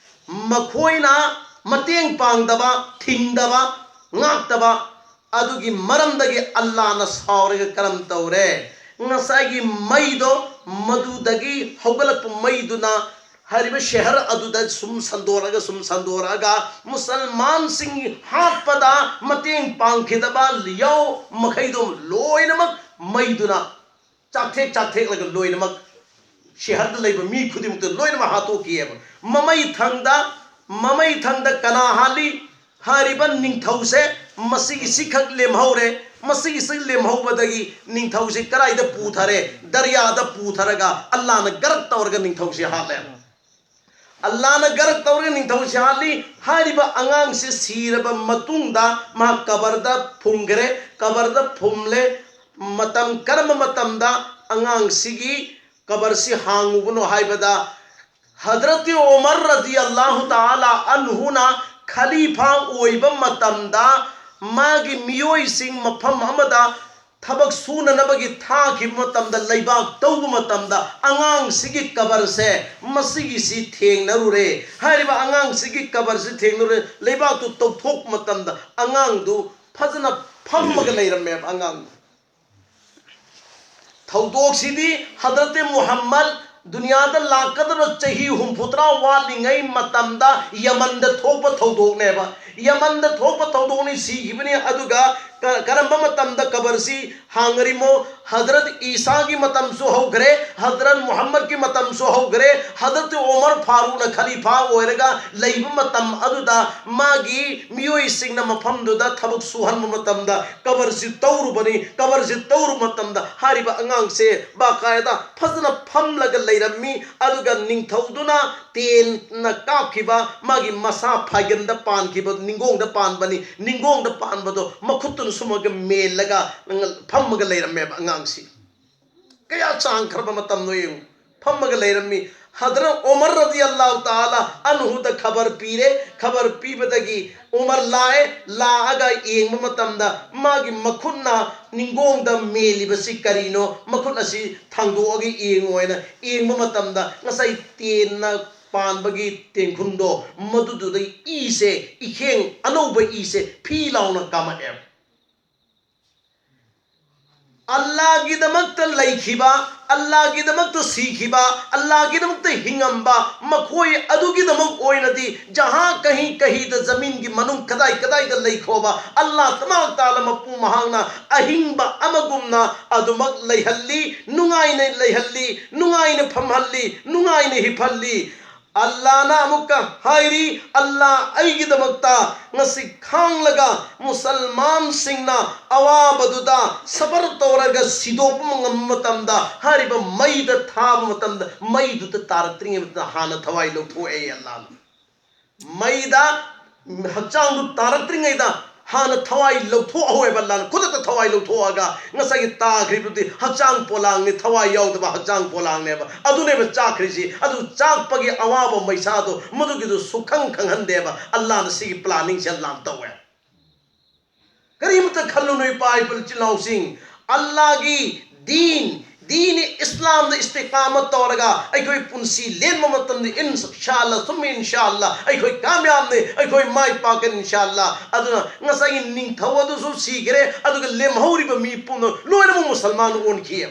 ꯃꯈꯣꯏꯅ ꯃꯇꯦꯡ ꯄꯥꯡꯗꯕ, ꯊꯤꯡꯗꯕ, ꯉꯥꯛꯇꯕ, ꯑꯗꯨꯒꯤ ꯃꯔꯝꯗꯒꯤ ꯑꯜꯂꯥꯅ ꯁꯥꯎꯔꯒ ꯀꯔꯝ ꯇꯧꯔꯦ? ꯉꯁꯥꯏꯒꯤ ꯃꯩꯗꯣ, ꯃꯗꯨꯗꯒꯤ ꯍꯧꯒꯠꯂꯛꯄ ꯃꯩꯗꯨꯅ ꯍꯥꯏꯔꯤꯕ ꯁꯍꯔ ꯑꯗꯨꯗ ꯁꯨꯝ ꯁꯟꯗꯣꯔꯛꯑꯒ, ꯁꯨꯝ ꯁꯟꯗꯣꯔꯛꯑꯒ, ꯃꯨꯁꯜꯃꯥꯟꯁꯤꯡ ꯍꯥꯠꯄꯗ ꯃꯇꯦꯡ ꯄꯥꯡꯈꯤꯗꯕ ꯌꯥꯎ ꯃꯈꯩꯗꯣ ꯂꯣꯏꯅꯃꯛ ꯃꯩꯗꯨꯅ ꯆꯥꯛꯊꯦꯛ ꯆꯥꯛꯊꯦꯛꯂꯒ ꯂꯣꯏꯅꯃꯛ ꯁꯍꯔꯗ ꯂꯩꯕ ꯃꯤ ꯈꯨꯗꯤꯡꯃꯛꯇ ꯂꯣꯏꯅꯃꯛ ꯍꯥꯠꯇꯣꯛꯈꯤꯑꯕ꯫ ꯃꯃꯩ ꯊꯪꯗ, ꯃꯃꯩ ꯊꯪꯗ ꯀꯅꯥ ꯍꯥꯠꯂꯤ? ꯍꯥꯏꯔꯤꯕ ꯅꯤꯡꯊꯧꯁꯦ ꯃꯁꯤꯒꯤꯁꯤꯈꯛ ꯂꯦꯝꯍꯧꯔꯦ꯫ ꯃꯁꯤꯒꯤꯁꯤ ꯂꯦꯝꯍꯧꯕꯗꯒꯤ ꯅꯤꯡꯊꯧꯁꯤ ꯀꯗꯥꯏꯗ ꯄꯨꯊꯔꯦ? ꯗꯔꯌꯥꯗ ꯄꯨꯊꯔꯒ ꯑꯜꯂꯥꯅ ꯒꯔꯛ ꯇꯧꯔꯒ ꯅꯤꯡꯊꯧꯁꯤ ꯍꯥꯠꯂꯦ꯫ ꯑꯜꯂꯥꯅ ꯒꯔꯛ ꯇꯧꯔꯒ ꯅꯤꯡꯊꯧꯁꯤ ꯍꯥꯠꯂꯤ꯫ ꯍꯥꯏꯔꯤꯕ ꯑꯉꯥꯡꯁꯤ ꯁꯤꯔꯕ ꯃꯇꯨꯡꯗ ꯃꯍꯥꯛ ꯀꯕꯔꯗ ꯐꯨꯝꯈ꯭ꯔꯦ꯫ ꯀꯕꯔꯗ ꯐꯨꯝꯂꯦ꯫ ꯃꯇꯝ ꯀꯔꯝꯕ ꯃꯇꯝꯗ ꯑꯉꯥꯡꯁꯤꯒꯤ ꯀꯕꯔꯁꯤ ꯍꯥꯡꯉꯨꯕꯅꯣ ꯍꯥꯏꯕꯗ, ꯍꯗ꯭ꯔꯠ ꯎꯃꯔ ꯔꯗꯤꯌꯜꯂꯥꯍꯨ ꯇꯥꯂꯥ ꯑꯟꯍꯨꯅ ꯈꯂꯤꯐꯥ ꯑꯣꯏꯕ ꯃꯇꯝꯗ ꯃꯥꯒꯤ ꯃꯤꯑꯣꯏꯁꯤꯡ ꯃꯐꯝ ꯑꯃꯗ ꯊꯕꯛ ꯁꯨꯅꯅꯕꯒꯤ ꯊꯥꯈꯤꯕ ꯃꯇꯝꯗ, ꯂꯩꯕꯥꯛ ꯇꯧꯕ ꯃꯇꯝꯗ ꯑꯉꯥꯡꯁꯤꯒꯤ ꯀꯕꯔꯁꯦ ꯃꯁꯤꯒꯤꯁꯤ ꯊꯦꯡꯅꯔꯨꯔꯦ꯫ ꯍꯥꯏꯔꯤꯕ ꯑꯉꯥꯡꯁꯤꯒꯤ ꯀꯕꯔꯁꯤ ꯊꯦꯡꯅꯔꯨꯔꯦ, ꯂꯩꯕꯥꯛꯇꯨ ꯇꯧꯊꯣꯛꯄ ꯃꯇꯝꯗ ꯑꯉꯥꯡꯗꯨ ꯐꯖꯅ ꯐꯝꯃꯒ ꯂꯩꯔꯝꯃꯦꯕ꯫ ꯑꯉꯥꯡꯗꯨ ꯊꯧꯗꯣꯛꯁꯤꯗꯤ ꯍꯗ꯭ꯔꯠ ꯃꯨꯍꯝꯃꯗ ꯗꯨꯅꯤꯌꯥꯗ ꯂꯥꯛꯀꯗꯕ ꯆꯍꯤ ꯍꯨꯝꯐꯨꯇꯔꯥ ꯋꯥꯠꯂꯤꯉꯩ ꯃꯇꯝꯗ ꯌꯃꯟꯗ ꯊꯣꯛꯄ ꯊꯧꯗꯣꯛꯅꯦꯕ꯫ ꯌꯃꯟꯗ ꯊꯣꯛꯄ ꯊꯧꯗꯣꯛꯅꯤ, ꯁꯤꯈꯤꯕꯅꯤ꯫ ꯑꯗꯨꯒ ꯀ-, ꯀꯔꯝꯕ ꯃꯇꯝꯗ ꯀꯕꯔꯁꯤ ꯍꯥꯡꯉꯔꯤꯃꯣ? ꯍꯖꯔꯠ ꯏꯁꯥꯒꯤ ꯃꯇꯝꯁꯨ ꯍꯧꯈ꯭ꯔꯦ, ꯍꯖꯔꯠ ꯃꯨꯍꯝꯃꯗꯀꯤ ꯃꯇꯝꯁꯨ ꯍꯧꯈ꯭ꯔꯦ, ꯍꯖꯔꯠ ꯎꯃꯔ ꯐꯥꯔꯨꯛꯅ ꯈꯂꯤꯐꯥ ꯑꯣꯏꯔꯒ ꯂꯩꯕ ꯃꯇꯝ ꯑꯗꯨꯗ ꯃꯥꯒꯤ ꯃꯤꯑꯣꯏꯁꯤꯡꯅ ꯃꯐꯝꯗꯨꯗ ꯊꯕꯛ ꯁꯨꯍꯟꯕ ꯃꯇꯝꯗ ꯀꯕꯔꯁꯤ ꯇꯧꯔꯨꯕꯅꯤ꯫ ꯀꯕꯔꯁꯤ ꯇꯧꯔꯨꯕ ꯃꯇꯝꯗ ꯍꯥꯏꯔꯤꯕ ꯑꯉꯥꯡꯁꯦ ꯕꯥꯀꯥꯏꯗ ꯐꯖꯅ ꯐꯝꯂꯒ ꯂꯩꯔꯝꯃꯤ꯫ ꯑꯗꯨꯒ ꯅꯤꯡꯊꯧꯗꯨꯅ ꯇꯦꯟꯅ ꯀꯥꯞꯈꯤꯕ ꯃꯥꯒꯤ ꯃꯁꯥ ꯐꯥꯏꯒꯟꯗ ꯄꯥꯟꯈꯤꯕ, ꯅꯤꯡꯒꯣꯡꯗ ꯄꯥꯟꯕꯅꯤ꯫ ꯅꯤꯡꯒꯣꯡꯗ ꯄꯥꯟꯕꯗꯣ ꯃꯈꯨꯠꯇꯨꯅ ꯁꯨꯝꯃꯒ ꯃꯦꯜꯂꯒ ꯐꯝꯃꯒ ꯂꯩꯔꯝꯃꯦꯕ ꯑꯉꯥꯡꯁꯤ꯫ ꯀꯌꯥ ꯆꯥꯡꯈ꯭ꯔꯕ ꯃꯇꯝꯅꯣ ꯌꯦꯡꯉꯨ, ꯐꯝꯃꯒ ꯂꯩꯔꯝꯃꯤ꯫ ꯍꯗꯔꯠ ꯎꯃꯔ ꯔꯗꯤꯌꯜꯂꯥꯍꯨ ꯇꯥꯂꯥ ꯑꯟꯍꯨꯗ ꯈꯕꯔ ꯄꯤꯔꯦ꯫ ꯈꯕꯔ ꯄꯤꯕꯗꯒꯤ ꯎꯃꯔ ꯂꯥꯛꯑꯦ꯫ ꯂꯥꯛꯑꯒ ꯌꯦꯡꯕ ꯃꯇꯝꯗ ꯃꯥꯒꯤ ꯃꯈꯨꯠꯅ ꯅꯤꯡꯒꯣꯡꯗ ꯃꯦꯜꯂꯤꯕꯁꯤ ꯀꯔꯤꯅꯣ? ꯃꯈꯨꯠ ꯑꯁꯤ ꯊꯥꯡꯗꯣꯛꯑꯒ ꯌꯦꯡꯉꯣ ꯍꯥꯏꯅ ꯌꯦꯡꯕ ꯃꯇꯝꯗ ꯉꯁꯥꯏ ꯇꯦꯟꯅ ꯄꯥꯟꯕꯒꯤ ꯇꯦꯡꯈꯨꯟꯗꯣ, ꯃꯗꯨꯗꯨꯗ ꯏꯁꯦ, ꯏꯈꯦꯡ ꯑꯅꯧꯕ ꯏꯁꯦ ꯐꯤ ꯂꯥꯎꯅ ꯀꯥꯝꯃꯛꯑꯦ꯫ ꯑꯜꯂꯥꯒꯤꯗꯃꯛꯇ ꯂꯩꯈꯤꯕ, ꯑꯜꯂꯥꯒꯤꯗꯃꯛꯇ ꯁꯤꯈꯤꯕ, ꯑꯜꯂꯥꯒꯤꯗꯃꯛꯇ ꯍꯤꯡꯉꯝꯕ ꯃꯈꯣꯏ ꯑꯗꯨꯒꯤꯗꯃꯛ ꯑꯣꯏꯅꯗꯤ ꯖꯍꯥ ꯀꯍꯤ ꯀꯍꯤꯗ, ꯖꯃꯤꯟꯒꯤ ꯃꯅꯨꯡ ꯀꯗꯥꯏ ꯀꯗꯥꯏꯗ ꯂꯩꯈꯣꯕ, ꯑꯜꯂꯥ ꯇꯕꯥꯔꯛ ꯇꯥꯂꯥ ꯃꯄꯨ ꯃꯍꯥꯛꯅ ꯑꯍꯤꯡꯕ ꯑꯃꯒꯨꯝꯅ ꯑꯗꯨꯃꯛ ꯂꯩꯍꯜꯂꯤ, ꯅꯨꯡꯉꯥꯏꯅ ꯂꯩꯍꯜꯂꯤ, ꯅꯨꯡꯉꯥꯏꯅ ꯐꯝꯍꯜꯂꯤ, ꯅꯨꯡꯉꯥꯏꯅ ꯍꯤꯞꯍꯜꯂꯤ꯫ ꯑꯜꯂꯥꯅ ꯑꯃꯨꯛꯀ ꯍꯥꯏꯔꯤ, ꯑꯜꯂꯥ ꯑꯩꯒꯤꯗꯃꯛꯇ ꯉꯁꯤ ꯈꯥꯡꯂꯒ ꯃꯨꯁꯜꯃꯥꯟꯁꯤꯡꯅ ꯑꯋꯥꯕꯗꯨꯗ ꯁꯕꯔ ꯇꯧꯔꯒ ꯁꯤꯗꯣꯛꯄ ꯉꯝꯕ ꯃꯇꯝꯗ, ꯍꯥꯏꯔꯤꯕ ꯃꯩꯗ ꯊꯥꯕ ꯃꯇꯝꯗ, ꯃꯩꯗꯨꯗ ꯇꯥꯔꯛꯇ꯭ꯔꯤꯉꯩ ꯃꯇꯝꯗ ꯍꯥꯟꯅ ꯊꯋꯥꯏ ꯂꯧꯊꯣꯛꯑꯦ ꯑꯜꯂꯥꯅ꯫ ꯃꯩꯗ ꯍꯛꯆꯥꯡꯗꯨ ꯇꯥꯔꯛꯇ꯭ꯔꯤꯉꯩꯗ ꯍꯥꯟꯅ ꯊꯋꯥꯏ ꯂꯧꯊꯣꯛꯍꯧꯋꯦꯕ ꯑꯜꯂꯥꯅ꯫ ꯈꯨꯗꯛꯇ ꯊꯋꯥꯏ ꯂꯧꯊꯣꯛꯑꯒ ꯉꯁꯥꯏꯒꯤ ꯇꯥꯈ꯭ꯔꯤꯕꯗꯨꯗꯤ ꯍꯛꯆꯥꯡ ꯄꯣꯂꯥꯡꯅꯤ, ꯊꯋꯥꯏ ꯌꯥꯎꯗꯕ ꯍꯛꯆꯥꯡ ꯄꯣꯂꯥꯡꯅꯦꯕ꯫ ꯑꯗꯨꯅꯦꯕ ꯆꯥꯛꯈ꯭ꯔꯤꯁꯤ꯫ ꯑꯗꯨ ꯆꯥꯛꯄꯒꯤ ꯑꯋꯥꯕ ꯃꯩꯁꯥꯗꯣ ꯃꯗꯨꯒꯤꯗꯨ ꯁꯨꯈꯪ ꯈꯪꯍꯟꯗꯦꯕ꯫ ꯑꯜꯂꯥꯅ ꯁꯤꯒꯤ ꯄ꯭ꯂꯥꯅꯤꯡꯁꯦ ꯑꯜꯂꯥꯅ ꯇꯧꯋꯦ꯫ ꯀꯔꯤꯃꯇ ꯈꯜꯂꯨꯅꯨ ꯏꯄꯥ ꯏꯄꯨ ꯏꯆꯤꯜ ꯏꯅꯥꯎꯁꯤꯡ, ꯑꯜꯂꯥꯒꯤ ꯗꯤꯟ, ꯗꯤꯟ ꯏꯁꯂꯥꯝꯗ ꯏꯁꯇꯤꯀꯥꯃ ꯇꯧꯔꯒ ꯑꯩꯈꯣꯏ ꯄꯨꯟꯁꯤ ꯂꯦꯟꯕ ꯃꯇꯝꯗ ꯏꯟꯁꯥ ꯑꯜꯂꯥ ꯁꯨꯝ ꯏꯟꯁꯥ ꯑꯜꯂꯥ ꯑꯩꯈꯣꯏ ꯀꯥꯃꯌꯥꯕꯅꯤ, ꯑꯩꯈꯣꯏ ꯃꯥꯏ ꯄꯥꯛꯀꯅꯤ ꯏꯟꯁꯥ ꯑꯜꯂꯥ꯫ ꯑꯗꯨꯅ ꯉꯁꯥꯏꯒꯤ ꯅꯤꯡꯊꯧ ꯑꯗꯨꯁꯨ ꯁꯤꯈ꯭ꯔꯦ, ꯑꯗꯨꯒ ꯂꯦꯝꯍꯧꯔꯤꯕ ꯃꯤ ꯄꯨꯝꯅꯃꯛ ꯂꯣꯏꯅꯃꯛ ꯃꯨꯁꯜꯃꯥꯟ ꯑꯣꯟꯈꯤ꯫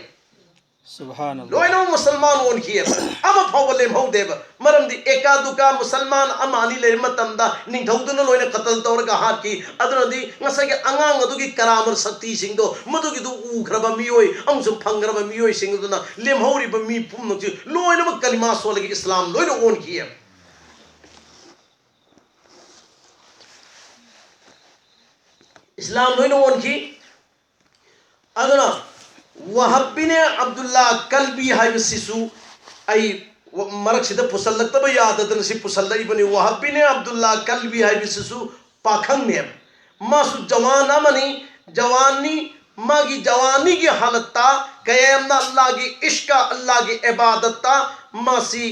ꯁꯨꯕꯍꯥꯅꯜꯂꯥꯍ꯫ ꯂꯣꯏꯅꯃꯛ ꯃꯨꯁꯜꯃꯥꯟ ꯑꯣꯟꯈꯤꯑꯕ꯫ ꯑꯃ ꯐꯥꯎꯕ ꯂꯦꯝꯍꯧꯗꯦꯕ꯫ ꯃꯔꯝꯗꯤ ꯑꯦꯀꯥ ꯗꯨꯀꯥ ꯃꯨꯁꯜꯃꯥꯟ ꯑꯃ ꯑꯅꯤ ꯂꯩꯔ ꯃꯇꯝꯗ ꯅꯤꯡꯊꯧꯗꯨꯅ ꯂꯣꯏꯅ ꯀꯇꯜ ꯇꯧꯔꯒ ꯍꯥꯠꯈꯤ꯫ ꯑꯗꯨꯅꯗꯤ ꯉꯁꯥꯏꯒꯤ ꯑꯉꯥꯡ ꯑꯗꯨꯒꯤ ꯀꯔꯥꯃꯠ ꯁꯛꯇꯤꯁꯤꯡꯗꯣ ꯃꯗꯨꯒꯤꯗꯨ ꯎꯈ꯭ꯔꯕ ꯃꯤꯑꯣꯏ ꯑꯃꯁꯨꯡ ꯐꯪꯈ꯭ꯔꯕ ꯃꯤꯑꯣꯏꯁꯤꯡ ꯑꯗꯨꯅ ꯂꯦꯝꯍꯧꯔꯤꯕ ꯃꯤ ꯄꯨꯝꯅꯃꯛꯁꯤ ꯂꯣꯏꯅꯃꯛ ꯀꯂꯤꯃꯥ ꯁꯣꯜꯂꯒ ꯏꯁꯂꯥꯝ ꯂꯣꯏꯅ ꯑꯣꯟꯈꯤꯑꯕ꯫ ꯏꯁꯂꯥꯝ ꯂꯣꯏꯅ ꯑꯣꯟꯈꯤ꯫ ꯑꯗꯨꯅ ꯋꯥꯍꯕꯤꯅꯦ ꯑꯕꯗꯨꯜꯂꯥ ꯀꯜꯕꯤ ꯍꯥꯏꯕꯁꯤꯁꯨ ꯑꯩ ꯃꯔꯛꯁꯤꯗ ꯄꯨꯁꯜꯂꯛꯇꯕ ꯌꯥꯗꯗꯅ ꯁꯤ ꯄꯨꯁꯜꯂꯛꯏꯕꯅꯤ꯫ ꯋꯥꯍꯕꯤꯅꯦ ꯑꯕꯗꯨꯜꯂꯥ ꯀꯜꯕꯤ ꯍꯥꯏꯕꯁꯤꯁꯨ ꯄꯥꯈꯪꯅꯦꯕ꯫ ꯃꯥꯁꯨ ꯖꯋꯥꯟ ꯑꯃꯅꯤ꯫ ꯖꯋꯥꯟꯅꯤ꯫ ꯃꯥꯒꯤ ꯖꯋꯥꯅꯤꯒꯤ ꯍꯥꯂꯠꯇ ꯀꯌꯥꯝꯅ ꯑꯜꯂꯥꯒꯤ ꯏꯁꯀ, ꯑꯜꯂꯥꯒꯤ ꯏꯕꯥꯗꯠꯇ ꯃꯥꯁꯤ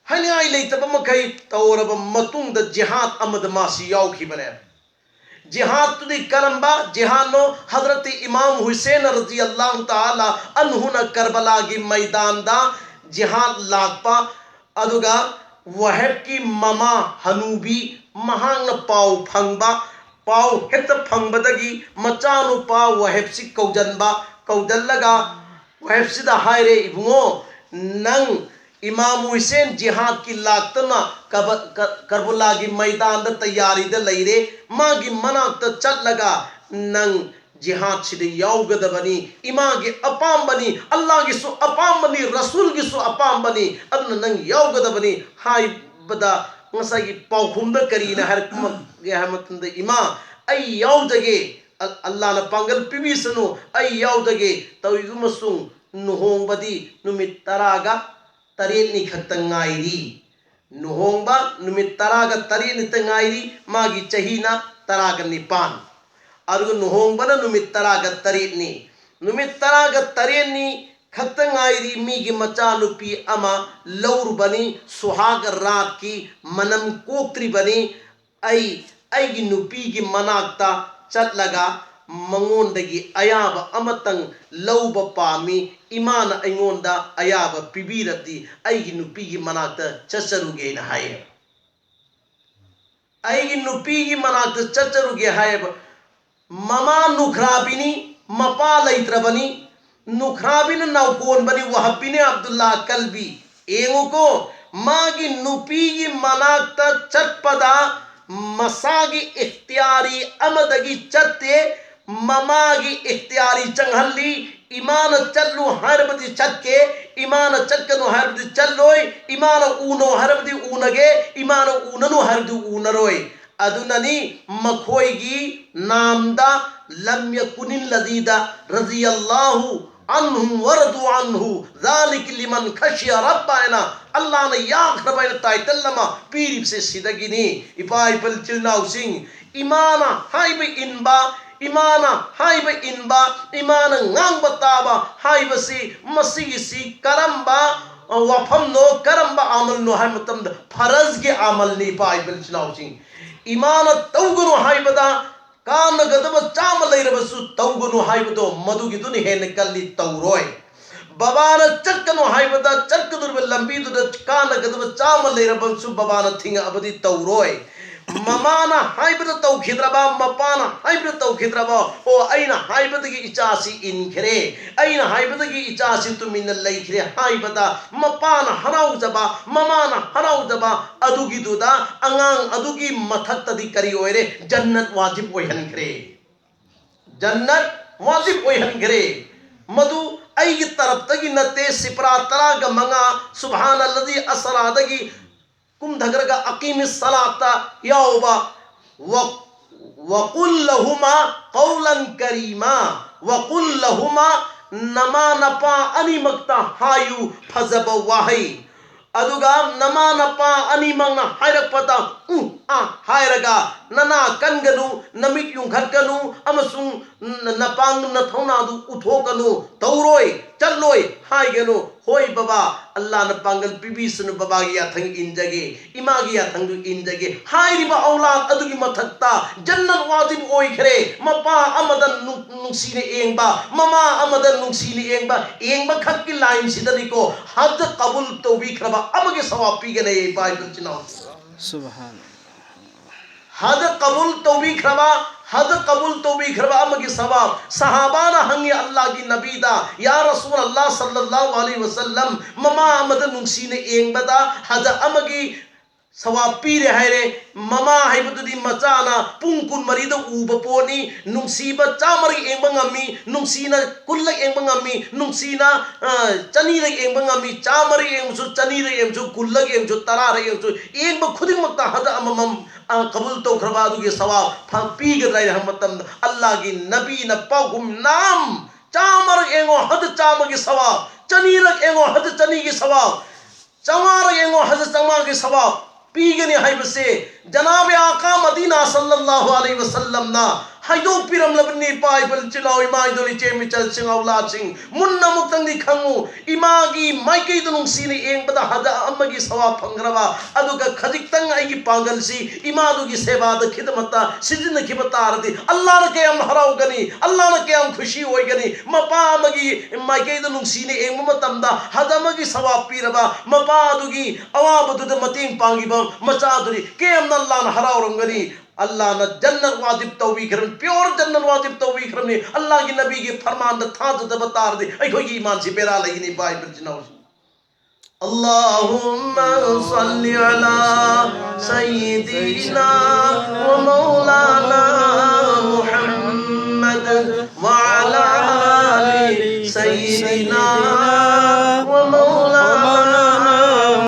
ꯍꯥꯏꯅꯤꯡꯉꯥꯏ ꯂꯩꯇꯕ ꯃꯈꯩ ꯇꯧꯔꯕ ꯃꯇꯨꯡꯗ ꯖꯤꯍꯥꯗ ꯑꯃꯗ ꯃꯥꯁꯤ ꯌꯥꯎꯈꯤꯕꯅꯦ꯫ ꯖꯤꯍꯥꯗꯇꯨꯗꯤ ꯀꯔꯝꯕ ꯖꯤꯍꯥꯗꯅꯣ? ꯍꯖꯔꯠ ꯏꯃꯥꯝ ꯍꯨꯁꯦꯟ ꯔꯖꯤ ꯑꯜꯂꯥꯍꯨ ꯇꯥꯂꯥ ꯑꯟꯍꯨꯅ ꯀꯔꯕꯂꯥꯒꯤ ꯃꯩꯗꯥꯟꯗ ꯖꯤꯍꯥꯗ ꯂꯥꯛꯄ, ꯑꯗꯨꯒ ꯋꯥꯍꯦꯕꯀꯤ ꯃꯃꯥ ꯍꯅꯨꯕꯤ ꯃꯍꯥꯛꯅ ꯄꯥꯎ ꯐꯪꯕ, ꯄꯥꯎ ꯍꯦꯛꯇ ꯐꯪꯕꯗꯒꯤ ꯃꯆꯥꯅꯨꯄꯥ ꯋꯥꯍꯦꯕꯁꯤ ꯀꯧꯖꯟꯕ, ꯀꯧꯖꯜꯂꯒ ꯋꯥꯍꯦꯕꯁꯤꯗ ꯍꯥꯏꯔꯦ, "ꯏꯕꯨꯡꯉꯣ, ꯅꯪ ꯏꯃꯥꯝ ꯍꯨꯁꯦꯟ ꯖꯤꯍꯥꯗꯀꯤ ꯂꯥꯛꯇꯅ ꯀꯕ-, ꯀ-, ꯀꯔꯕꯂꯥꯒꯤ ꯃꯩꯗꯥꯟꯗ ꯇꯌꯥꯔꯤꯗ ꯂꯩꯔꯦ꯫ ꯃꯥꯒꯤ ꯃꯅꯥꯛꯇ ꯆꯠꯂꯒ ꯅꯪ ꯖꯤꯍꯥꯗꯁꯤꯗ ꯌꯥꯎꯒꯗꯕꯅꯤ꯫ ꯏꯃꯥꯒꯤ ꯑꯄꯥꯝꯕꯅꯤ, ꯑꯜꯂꯥꯍꯒꯤꯁꯨ ꯑꯄꯥꯝꯕꯅꯤ, ꯔꯁꯨꯜꯒꯤꯁꯨ ꯑꯄꯥꯝꯕꯅꯤ꯫ ꯑꯗꯨꯅ ꯅꯪ ꯌꯥꯎꯒꯗꯕꯅꯤ" ꯍꯥꯏꯕꯗ ꯉꯁꯥꯏꯒꯤ ꯄꯥꯎꯈꯨꯝꯗ ꯀꯔꯤꯅ ꯍꯥꯏꯔꯛꯄꯒꯦ ꯍꯥꯏꯕ ꯃꯇꯝꯗ, "ꯏꯃꯥ, ꯑꯩ ꯌꯥꯎꯖꯒꯦ꯫ ꯑꯜ-, ꯑꯜꯂꯥꯍꯅ ꯄꯥꯡꯒꯜ ꯄꯤꯕꯤꯁꯅꯨ, ꯑꯩ ꯌꯥꯎꯖꯒꯦ꯫ ꯇꯧꯏꯒꯨꯝꯕꯁꯨꯡ ꯂꯨꯍꯣꯡꯕꯗꯤ ꯅꯨꯃꯤꯠ ꯇꯔꯥꯒ ꯇꯔꯦꯠꯅꯤ ꯈꯛꯇ ꯉꯥꯏꯔꯤ꯫ ꯂꯨꯍꯣꯡꯕ ꯅꯨꯃꯤꯠ ꯇꯔꯥꯒ ꯇꯔꯦꯠꯅꯤꯇ ꯉꯥꯏꯔꯤ꯫ ꯃꯥꯒꯤ ꯆꯍꯤꯅ ꯇꯔꯥꯒ ꯅꯤꯄꯥꯟ꯫ ꯑꯗꯨꯒ ꯂꯨꯍꯣꯡꯕꯅ ꯅꯨꯃꯤꯠ ꯇꯔꯥꯒ ꯇꯔꯦꯠꯅꯤ꯫ ꯅꯨꯃꯤꯠ ꯇꯔꯥꯒ ꯇꯔꯦꯠꯅꯤ ꯈꯛꯇ ꯉꯥꯏꯔꯤ꯫ ꯃꯤꯒꯤ ꯃꯆꯥꯅꯨꯄꯤ ꯑꯃ ꯂꯧꯔꯨꯕꯅꯤ꯫ ꯁꯨꯍꯥꯒ ꯔꯥꯠꯀꯤ ꯃꯅꯝ ꯀꯣꯛꯇ꯭ꯔꯤꯕꯅꯤ꯫ ꯑꯩ ꯑꯩꯒꯤ ꯅꯨꯄꯤꯒꯤ ꯃꯅꯥꯛꯇ ꯆꯠꯂꯒ ꯃꯉꯣꯟꯗꯒꯤ ꯑꯌꯥꯕ ꯑꯃꯇꯪ ꯂꯧꯕ ꯄꯥꯝꯃꯤ꯫ ꯏꯃꯥꯅ ꯑꯩꯉꯣꯟꯗ ꯑꯌꯥꯕ ꯄꯤꯕꯤꯔꯕꯗꯤ ꯑꯩꯒꯤ ꯅꯨꯄꯤꯒꯤ ꯃꯅꯥꯛꯇ ꯆꯠꯆꯔꯨꯒꯦꯅ" ꯍꯥꯏꯌꯦ꯫ "ꯑꯩꯒꯤ ꯅꯨꯄꯤꯒꯤ ꯃꯅꯥꯛꯇ ꯆꯠꯆꯔꯨꯒꯦ" ꯍꯥꯏꯌꯦꯕ꯫ ꯃꯃꯥ ꯅꯨꯈ꯭ꯔꯥꯕꯤꯅꯤ, ꯃꯄꯥ ꯂꯩꯇ꯭ꯔꯕꯅꯤ꯫ ꯅꯨꯈ꯭ꯔꯥꯕꯤꯅ ꯅꯥꯎꯀꯣꯟꯕꯅꯤ, ꯋꯥꯍꯕꯤꯅꯦ ꯑꯕꯗꯨꯜꯂꯥ ꯀꯜꯕꯤ꯫ ꯌꯦꯡꯉꯨꯀꯣ, ꯃꯥꯒꯤ ꯅꯨꯄꯤꯒꯤ ꯃꯅꯥꯛꯇ ꯆꯠꯄꯗ ꯃꯁꯥꯒꯤ ꯏꯈꯇꯤꯌꯥꯔꯤ ꯑꯃꯗꯒꯤ ꯆꯠꯇꯦ, ꯃꯃꯥꯒꯤ ꯏꯈꯇꯤꯌꯥꯔꯤ ꯆꯪꯍꯜꯂꯤ꯫ ꯏꯃꯥꯅ ꯆꯠꯂꯨ ꯍꯥꯏꯔꯕꯗꯤ ꯆꯠꯀꯦ, ꯏꯃꯥꯅ ꯆꯠꯀꯅꯨ ꯍꯥꯏꯔꯕꯗꯤ ꯆꯠꯂꯣꯏ, ꯏꯃꯥꯅ ꯎꯅꯧ ꯍꯥꯏꯔꯕꯗꯤ ꯎꯅꯒꯦ, ꯏꯃꯥꯅ ꯎꯅꯅꯨ ꯍꯥꯏꯔꯕꯗꯤ ꯎꯅꯔꯣꯏ꯫ ꯑꯗꯨꯅꯅꯤ ꯃꯈꯣꯏꯒꯤ ꯅꯥꯝꯗ ꯂꯝ ꯌꯀꯨꯅꯤꯜ ꯂꯗꯤꯗ ꯔꯗꯤꯌꯜꯂꯥꯍꯨ ꯑꯟꯍꯨꯝ ꯋꯔꯗꯨ ꯑꯟꯍꯨ ꯖꯥꯂꯤꯀ ꯂꯤꯃꯟ ꯈꯁꯤꯌ ꯔꯕ ꯍꯥꯏꯅ ꯑꯜꯂꯥꯍꯅ ꯌꯥꯈ꯭ꯔꯕ ꯍꯥꯏꯅ ꯇꯥꯏꯇꯜ ꯑꯃ ꯄꯤꯔꯤꯕꯁꯦ ꯁꯤꯗꯒꯤꯅꯤ꯫ ꯏꯄꯥ ꯏꯄꯜ ꯏꯆꯤꯜ ꯏꯅꯥꯎꯁꯤꯡ, ꯏꯃꯥꯅ ꯍꯥꯏꯕ ꯏꯟꯕ, ꯏꯃꯥꯅ ꯍꯥꯏꯕ ꯏꯟꯕ, ꯏꯃꯥꯅ ꯉꯥꯡꯕ ꯇꯥꯕ ꯍꯥꯏꯕꯁꯤ ꯃꯁꯤꯒꯤꯁꯤ ꯀꯔꯝꯕ, ꯑ, ꯋꯥꯐꯝꯅꯣ, ꯀꯔꯝꯕ ꯑꯃꯜꯅꯣ ꯍꯥꯏꯕ ꯃꯇꯝꯗ ꯐꯔꯖꯒꯤ ꯑꯃꯜꯅꯤ꯫ ꯏꯄꯥ ꯏꯄꯜ ꯏꯆꯤꯜ ꯏꯅꯥꯎꯁꯤꯡ, ꯏꯃꯥꯅ ꯇꯧꯒꯅꯨ ꯍꯥꯏꯕꯗ ꯀꯥꯟꯅꯒꯗꯕ ꯆꯥꯝꯃ ꯂꯩꯔꯕꯁꯨ ꯇꯧꯒꯅꯨ ꯍꯥꯏꯕꯗꯣ ꯃꯗꯨꯒꯤꯗꯨꯅ ꯍꯦꯟꯅ ꯀꯜꯂꯤ, ꯇꯧꯔꯣꯏ꯫ ꯕꯕꯥꯅ ꯆꯠꯀꯅꯨ ꯍꯥꯏꯕꯗ ꯆꯠꯀꯗꯧꯔꯤꯕ ꯂꯝꯕꯤꯗꯨꯗ ꯀꯥꯟꯅꯒꯗꯕ ꯆꯥꯝꯃ ꯂꯩꯔꯕꯁꯨ ꯕꯕꯥꯅ ꯊꯤꯡꯉꯛꯑꯕꯗꯤ ꯇꯧꯔꯣꯏ꯫ ꯃꯃꯥꯅ ꯍꯥꯏꯕꯗ ꯇꯧꯈꯤꯗ꯭ꯔꯕ, ꯃꯄꯥꯅ ꯍꯥꯏꯕꯗ ꯇꯧꯈꯤꯗ꯭ꯔꯕ, "ꯑꯣ, ꯑꯩꯅ ꯍꯥꯏꯕꯗꯒꯤ ꯏꯆꯥꯁꯤ ꯏꯟꯈ꯭ꯔꯦ, ꯑꯩꯅ ꯍꯥꯏꯕꯗꯒꯤ ꯏꯆꯥꯁꯤ ꯇꯨꯃꯤꯟꯅ ꯂꯩꯈ꯭ꯔꯦ" ꯍꯥꯏꯕꯗ ꯃꯄꯥꯅ ꯍꯔꯥꯎꯖꯕ, ꯃꯃꯥꯅ ꯍꯔꯥꯎꯖꯕ, ꯑꯗꯨꯒꯤꯗꯨꯗ ꯑꯉꯥꯡ ꯑꯗꯨꯒꯤ ꯃꯊꯛꯇꯗꯤ ꯀꯔꯤ ꯑꯣꯏꯔꯦ? ꯖꯟꯅꯠ ꯋꯥꯖꯤꯕ ꯑꯣꯏꯍꯟꯈ꯭ꯔꯦ꯫ ꯖꯟꯅꯠ ꯋꯥꯖꯤꯕ ꯑꯣꯏꯍꯟꯈ꯭ꯔꯦ꯫ ꯃꯗꯨ ꯑꯩꯒꯤ ꯇꯔꯞꯇꯒꯤ ꯅꯠꯇꯦ, ꯁꯤꯄ꯭ꯔꯥ ꯇꯔꯥꯒ ꯃꯉꯥ, ꯁꯨꯕꯍꯥꯅꯜꯂꯗꯤ ꯑꯁꯔꯥꯗꯒꯤ ꯀꯨꯝꯊꯈ꯭ꯔꯒ ꯑꯀꯤꯃꯤ ꯁꯂꯥꯠꯇ ꯌꯥꯎꯕ, ꯋ-, ꯋꯀꯨꯜ ꯂꯍꯨꯃꯥ ꯀꯧꯂꯟ ꯀꯔꯤꯃꯥ, ꯋꯀꯨꯜ ꯂꯍꯨꯃꯥ, ꯅꯃꯥ ꯅꯄꯥ ꯑꯅꯤꯃꯛꯇ ꯍꯥꯏꯌꯨ ꯐꯖꯕ ꯋꯥꯍꯩ꯫ ꯑꯗꯨꯒ ꯅꯃꯥ ꯅꯄꯥ ꯑꯅꯤꯃꯛꯅ ꯍꯥꯏꯔꯛꯄꯗ ꯎ ꯑ ꯍꯥꯏꯔꯒ ꯅꯅꯥ ꯀꯟꯒꯅꯨ, ꯅꯃꯤꯠ ꯌꯨꯡꯈꯠꯀꯅꯨ ꯑꯃꯁꯨꯡ ꯅ-, ꯅꯄꯥꯡꯒꯜ ꯅꯊꯧꯅꯥꯗꯨ ꯎꯠꯊꯣꯛꯀꯅꯨ, ꯇꯧꯔꯣꯏ, ꯆꯠꯂꯣꯏ ꯍꯥꯏꯒꯅꯨ꯫ "ꯍꯣꯏ ꯕꯕꯥ, ꯑꯜꯂꯥꯅ ꯄꯥꯡꯒꯜ ꯄꯤꯕꯤꯁꯅꯨ, ꯕꯕꯥꯒꯤ ꯌꯥꯊꯪ ꯏꯟꯖꯒꯦ, ꯏꯃꯥꯒꯤ ꯌꯥꯊꯪꯗꯨ ꯏꯟꯖꯒꯦ" ꯍꯥꯏꯔꯤꯕ ꯑꯧꯂꯥꯗ ꯑꯗꯨꯒꯤ ꯃꯊꯛꯇ ꯖꯟꯅꯠ ꯋꯥꯖꯤꯕ ꯑꯣꯏꯈ꯭ꯔꯦ꯫ ꯃꯄꯥ ꯑꯃꯗ ꯅꯨꯡ-, ꯅꯨꯡꯁꯤꯅ ꯌꯦꯡꯕ, ꯃꯃꯥ ꯑꯃꯗ ꯅꯨꯡꯁꯤꯅ ꯌꯦꯡꯕ, ꯌꯦꯡꯕ ꯈꯛꯀꯤ ꯂꯥꯏꯟꯁꯤꯗꯅꯤꯀꯣ ꯍꯖ ꯀꯕꯨꯜ ꯇꯧꯕꯤꯈ꯭ꯔꯕ ꯑꯃꯒꯤ ꯁꯋꯥꯕ ꯄꯤꯒꯅꯤ, ꯏꯄꯥ ꯏꯄꯨ ꯏꯆꯤꯟ ꯏꯅꯥꯎ꯫ ꯁꯨꯕꯍꯥꯟ꯫ ꯍꯖ ꯀꯕꯨꯜ ꯇꯧꯕꯤꯈ꯭ꯔꯕ, ꯍꯖ ꯀꯕꯨꯜ ꯇꯧꯕꯤꯈ꯭ꯔꯕ ꯑꯃꯒꯤ ꯁꯋꯥꯕ꯫ ꯁꯍꯥꯕꯥꯅ ꯍꯪꯉꯤ ꯑꯜꯂꯥꯍꯒꯤ ꯅꯕꯤꯗ, "ꯌꯥ ꯔꯁꯨꯜ ꯑꯜꯂꯥꯍ ꯁꯜꯂꯜꯂꯥꯍꯨ ꯑꯂꯩꯍꯤ ꯋꯁꯜꯂꯝ, ꯃꯃꯥ ꯑꯃꯗ ꯅꯨꯡꯁꯤꯅ ꯌꯦꯡꯕꯗ ꯍꯖ ꯑꯃꯒꯤ ꯁꯋꯥꯕ ꯄꯤꯔꯦ" ꯍꯥꯏꯔꯦ꯫ ꯃꯃꯥ ꯍꯥꯏꯕꯗꯨꯗꯤ ꯃꯆꯥꯅ ꯄꯨꯡ ꯀꯨꯟꯃꯔꯤꯗ ꯎꯕ ꯄꯣꯠꯅꯤ꯫ ꯅꯨꯡꯁꯤꯕ ꯆꯥꯝꯃꯔꯛ ꯌꯦꯡꯕ ꯉꯝꯃꯤ, ꯅꯨꯡꯁꯤꯅ ꯀꯨꯟꯂꯛ ꯌꯦꯡꯕ ꯉꯝꯃꯤ, ꯅꯨꯡꯁꯤꯅ, ꯑ, ꯆꯅꯤꯔꯛ ꯌꯦꯡꯕ ꯉꯝꯃꯤ, ꯆꯥꯝꯃꯔꯛ ꯌꯦꯡꯕꯁꯨ, ꯆꯅꯤꯔꯛ ꯌꯦꯡꯕꯁꯨ, ꯀꯨꯟꯂꯛ ꯌꯦꯡꯕꯁꯨ, ꯇꯔꯥꯔꯛ ꯌꯦꯡꯕꯁꯨ, ꯌꯦꯡꯕ ꯈꯨꯗꯤꯡꯃꯛꯇ ꯍꯖ ꯑꯃꯃꯝ, ꯑ, ꯀꯕꯨꯜ ꯇꯧꯈ꯭ꯔꯕ ꯑꯗꯨꯒꯤ ꯁꯋꯥꯕ ꯐ-, ꯄꯤꯒꯗ꯭ꯔꯥ ꯍꯥꯏꯅ ꯍꯪꯕ ꯃꯇꯝꯗ, ꯑꯜꯂꯥꯍꯒꯤ ꯅꯕꯤꯅ ꯄꯥꯎꯈꯨꯝ, "ꯅꯥꯝ, ꯆꯥꯝꯃꯔꯛ ꯌꯦꯡꯉꯣ, ꯍꯖ ꯆꯥꯝꯃꯒꯤ ꯁꯋꯥꯕ, ꯆꯅꯤꯔꯛ ꯌꯦꯡꯉꯣ, ꯍꯖ ꯆꯅꯤꯒꯤ ꯁꯋꯥꯕ, ꯆꯥꯝꯃꯉꯥꯔꯛ ꯌꯦꯡꯉꯣ, ꯍꯖ ꯆꯥꯝꯃꯉꯥꯒꯤ ꯁꯋꯥꯕ ꯄꯤꯒꯅꯤ" ꯍꯥꯏꯕꯁꯦ ꯖꯅꯥꯕꯦ ꯑꯥꯀꯥ ꯃꯗꯤꯅꯥ ꯁꯜꯂꯜꯂꯥꯍꯨ ꯑꯂꯩꯍꯤ ꯋꯁꯜꯂꯝꯅ ꯍꯥꯏꯗꯣꯛꯄꯤꯔꯝꯂꯕꯅꯤ꯫ ꯏꯄꯥ ꯏꯄꯜ ꯏꯆꯤꯜ ꯏꯅꯥꯎ ꯏꯃꯥ ꯏꯗꯣꯜ ꯏꯆꯦ ꯃꯤꯆꯜꯁꯤꯡ ꯑꯧꯂꯥꯗꯁꯤꯡ, ꯃꯨꯟꯅ ꯑꯃꯨꯛꯇꯪꯗꯤ ꯈꯪꯉꯨ, ꯏꯃꯥꯒꯤ ꯃꯥꯏꯀꯩꯗ ꯅꯨꯡꯁꯤꯅ ꯌꯦꯡꯕꯗ ꯍꯖ ꯑꯃꯒꯤ ꯁꯋꯥꯕ ꯐꯪꯈ꯭ꯔꯕ, ꯑꯗꯨꯒ ꯈꯖꯤꯛꯇꯪ ꯑꯩꯒꯤ ꯄꯥꯡꯒꯜꯁꯤ ꯏꯃꯥꯗꯨꯒꯤ ꯁꯦꯕꯥꯗ ꯈꯤꯇꯃꯛꯇ ꯁꯤꯖꯤꯟꯅꯈꯤꯕ ꯇꯥꯔꯗꯤ ꯑꯜꯂꯥꯍꯅ ꯀꯌꯥꯝ ꯍꯔꯥꯎꯒꯅꯤ, ꯑꯜꯂꯥꯍꯅ ꯀꯌꯥꯝ ꯈꯨꯁꯤ ꯑꯣꯏꯒꯅꯤ꯫ ꯃꯄꯥ ꯑꯃꯒꯤ ꯃꯥꯏꯀꯩꯗ ꯅꯨꯡꯁꯤꯅ ꯌꯦꯡꯕ ꯃꯇꯝꯗ ꯍꯖ ꯑꯃꯒꯤ ꯁꯋꯥꯕ ꯄꯤꯔꯕ, ꯃꯄꯥ ꯑꯗꯨꯒꯤ ꯑꯋꯥꯕꯗꯨꯗ ꯃꯇꯦꯡ ꯄꯥꯡꯈꯤꯕ ꯃꯆꯥꯗꯨꯗꯤ ꯀꯌꯥꯝꯅ ꯑꯜꯂꯥꯍꯅ ꯍꯔꯥꯎꯔꯝꯒꯅꯤ꯫ ꯑꯜꯂꯥꯍꯅ ꯖꯟꯅꯠ ꯋꯥꯖꯤꯕ ꯇꯧꯕꯤꯈ꯭ꯔꯕꯅꯤ, pure ꯖꯟꯅꯠ ꯋꯥꯖꯤꯕ ꯇꯧꯕꯤꯈ꯭ꯔꯕꯅꯤ꯫ ꯑꯜꯂꯥꯍꯒꯤ ꯅꯕꯤꯒꯤ ꯐꯔꯃꯥꯟꯗ ꯊꯥꯖꯗꯕ ꯇꯥꯔꯗꯤ ꯑꯩꯈꯣꯏꯒꯤ ꯏꯃꯥꯟꯁꯤ ꯕꯦꯔꯥ ꯂꯩꯒꯅꯤ, ꯏꯄꯥ ꯏꯄꯨ ꯏꯆꯤꯟ ꯏꯅꯥꯎꯁꯤꯡ꯫ اللهم صل على سيدنا ومولانا محمد وعلى آل سيدنا ومولانا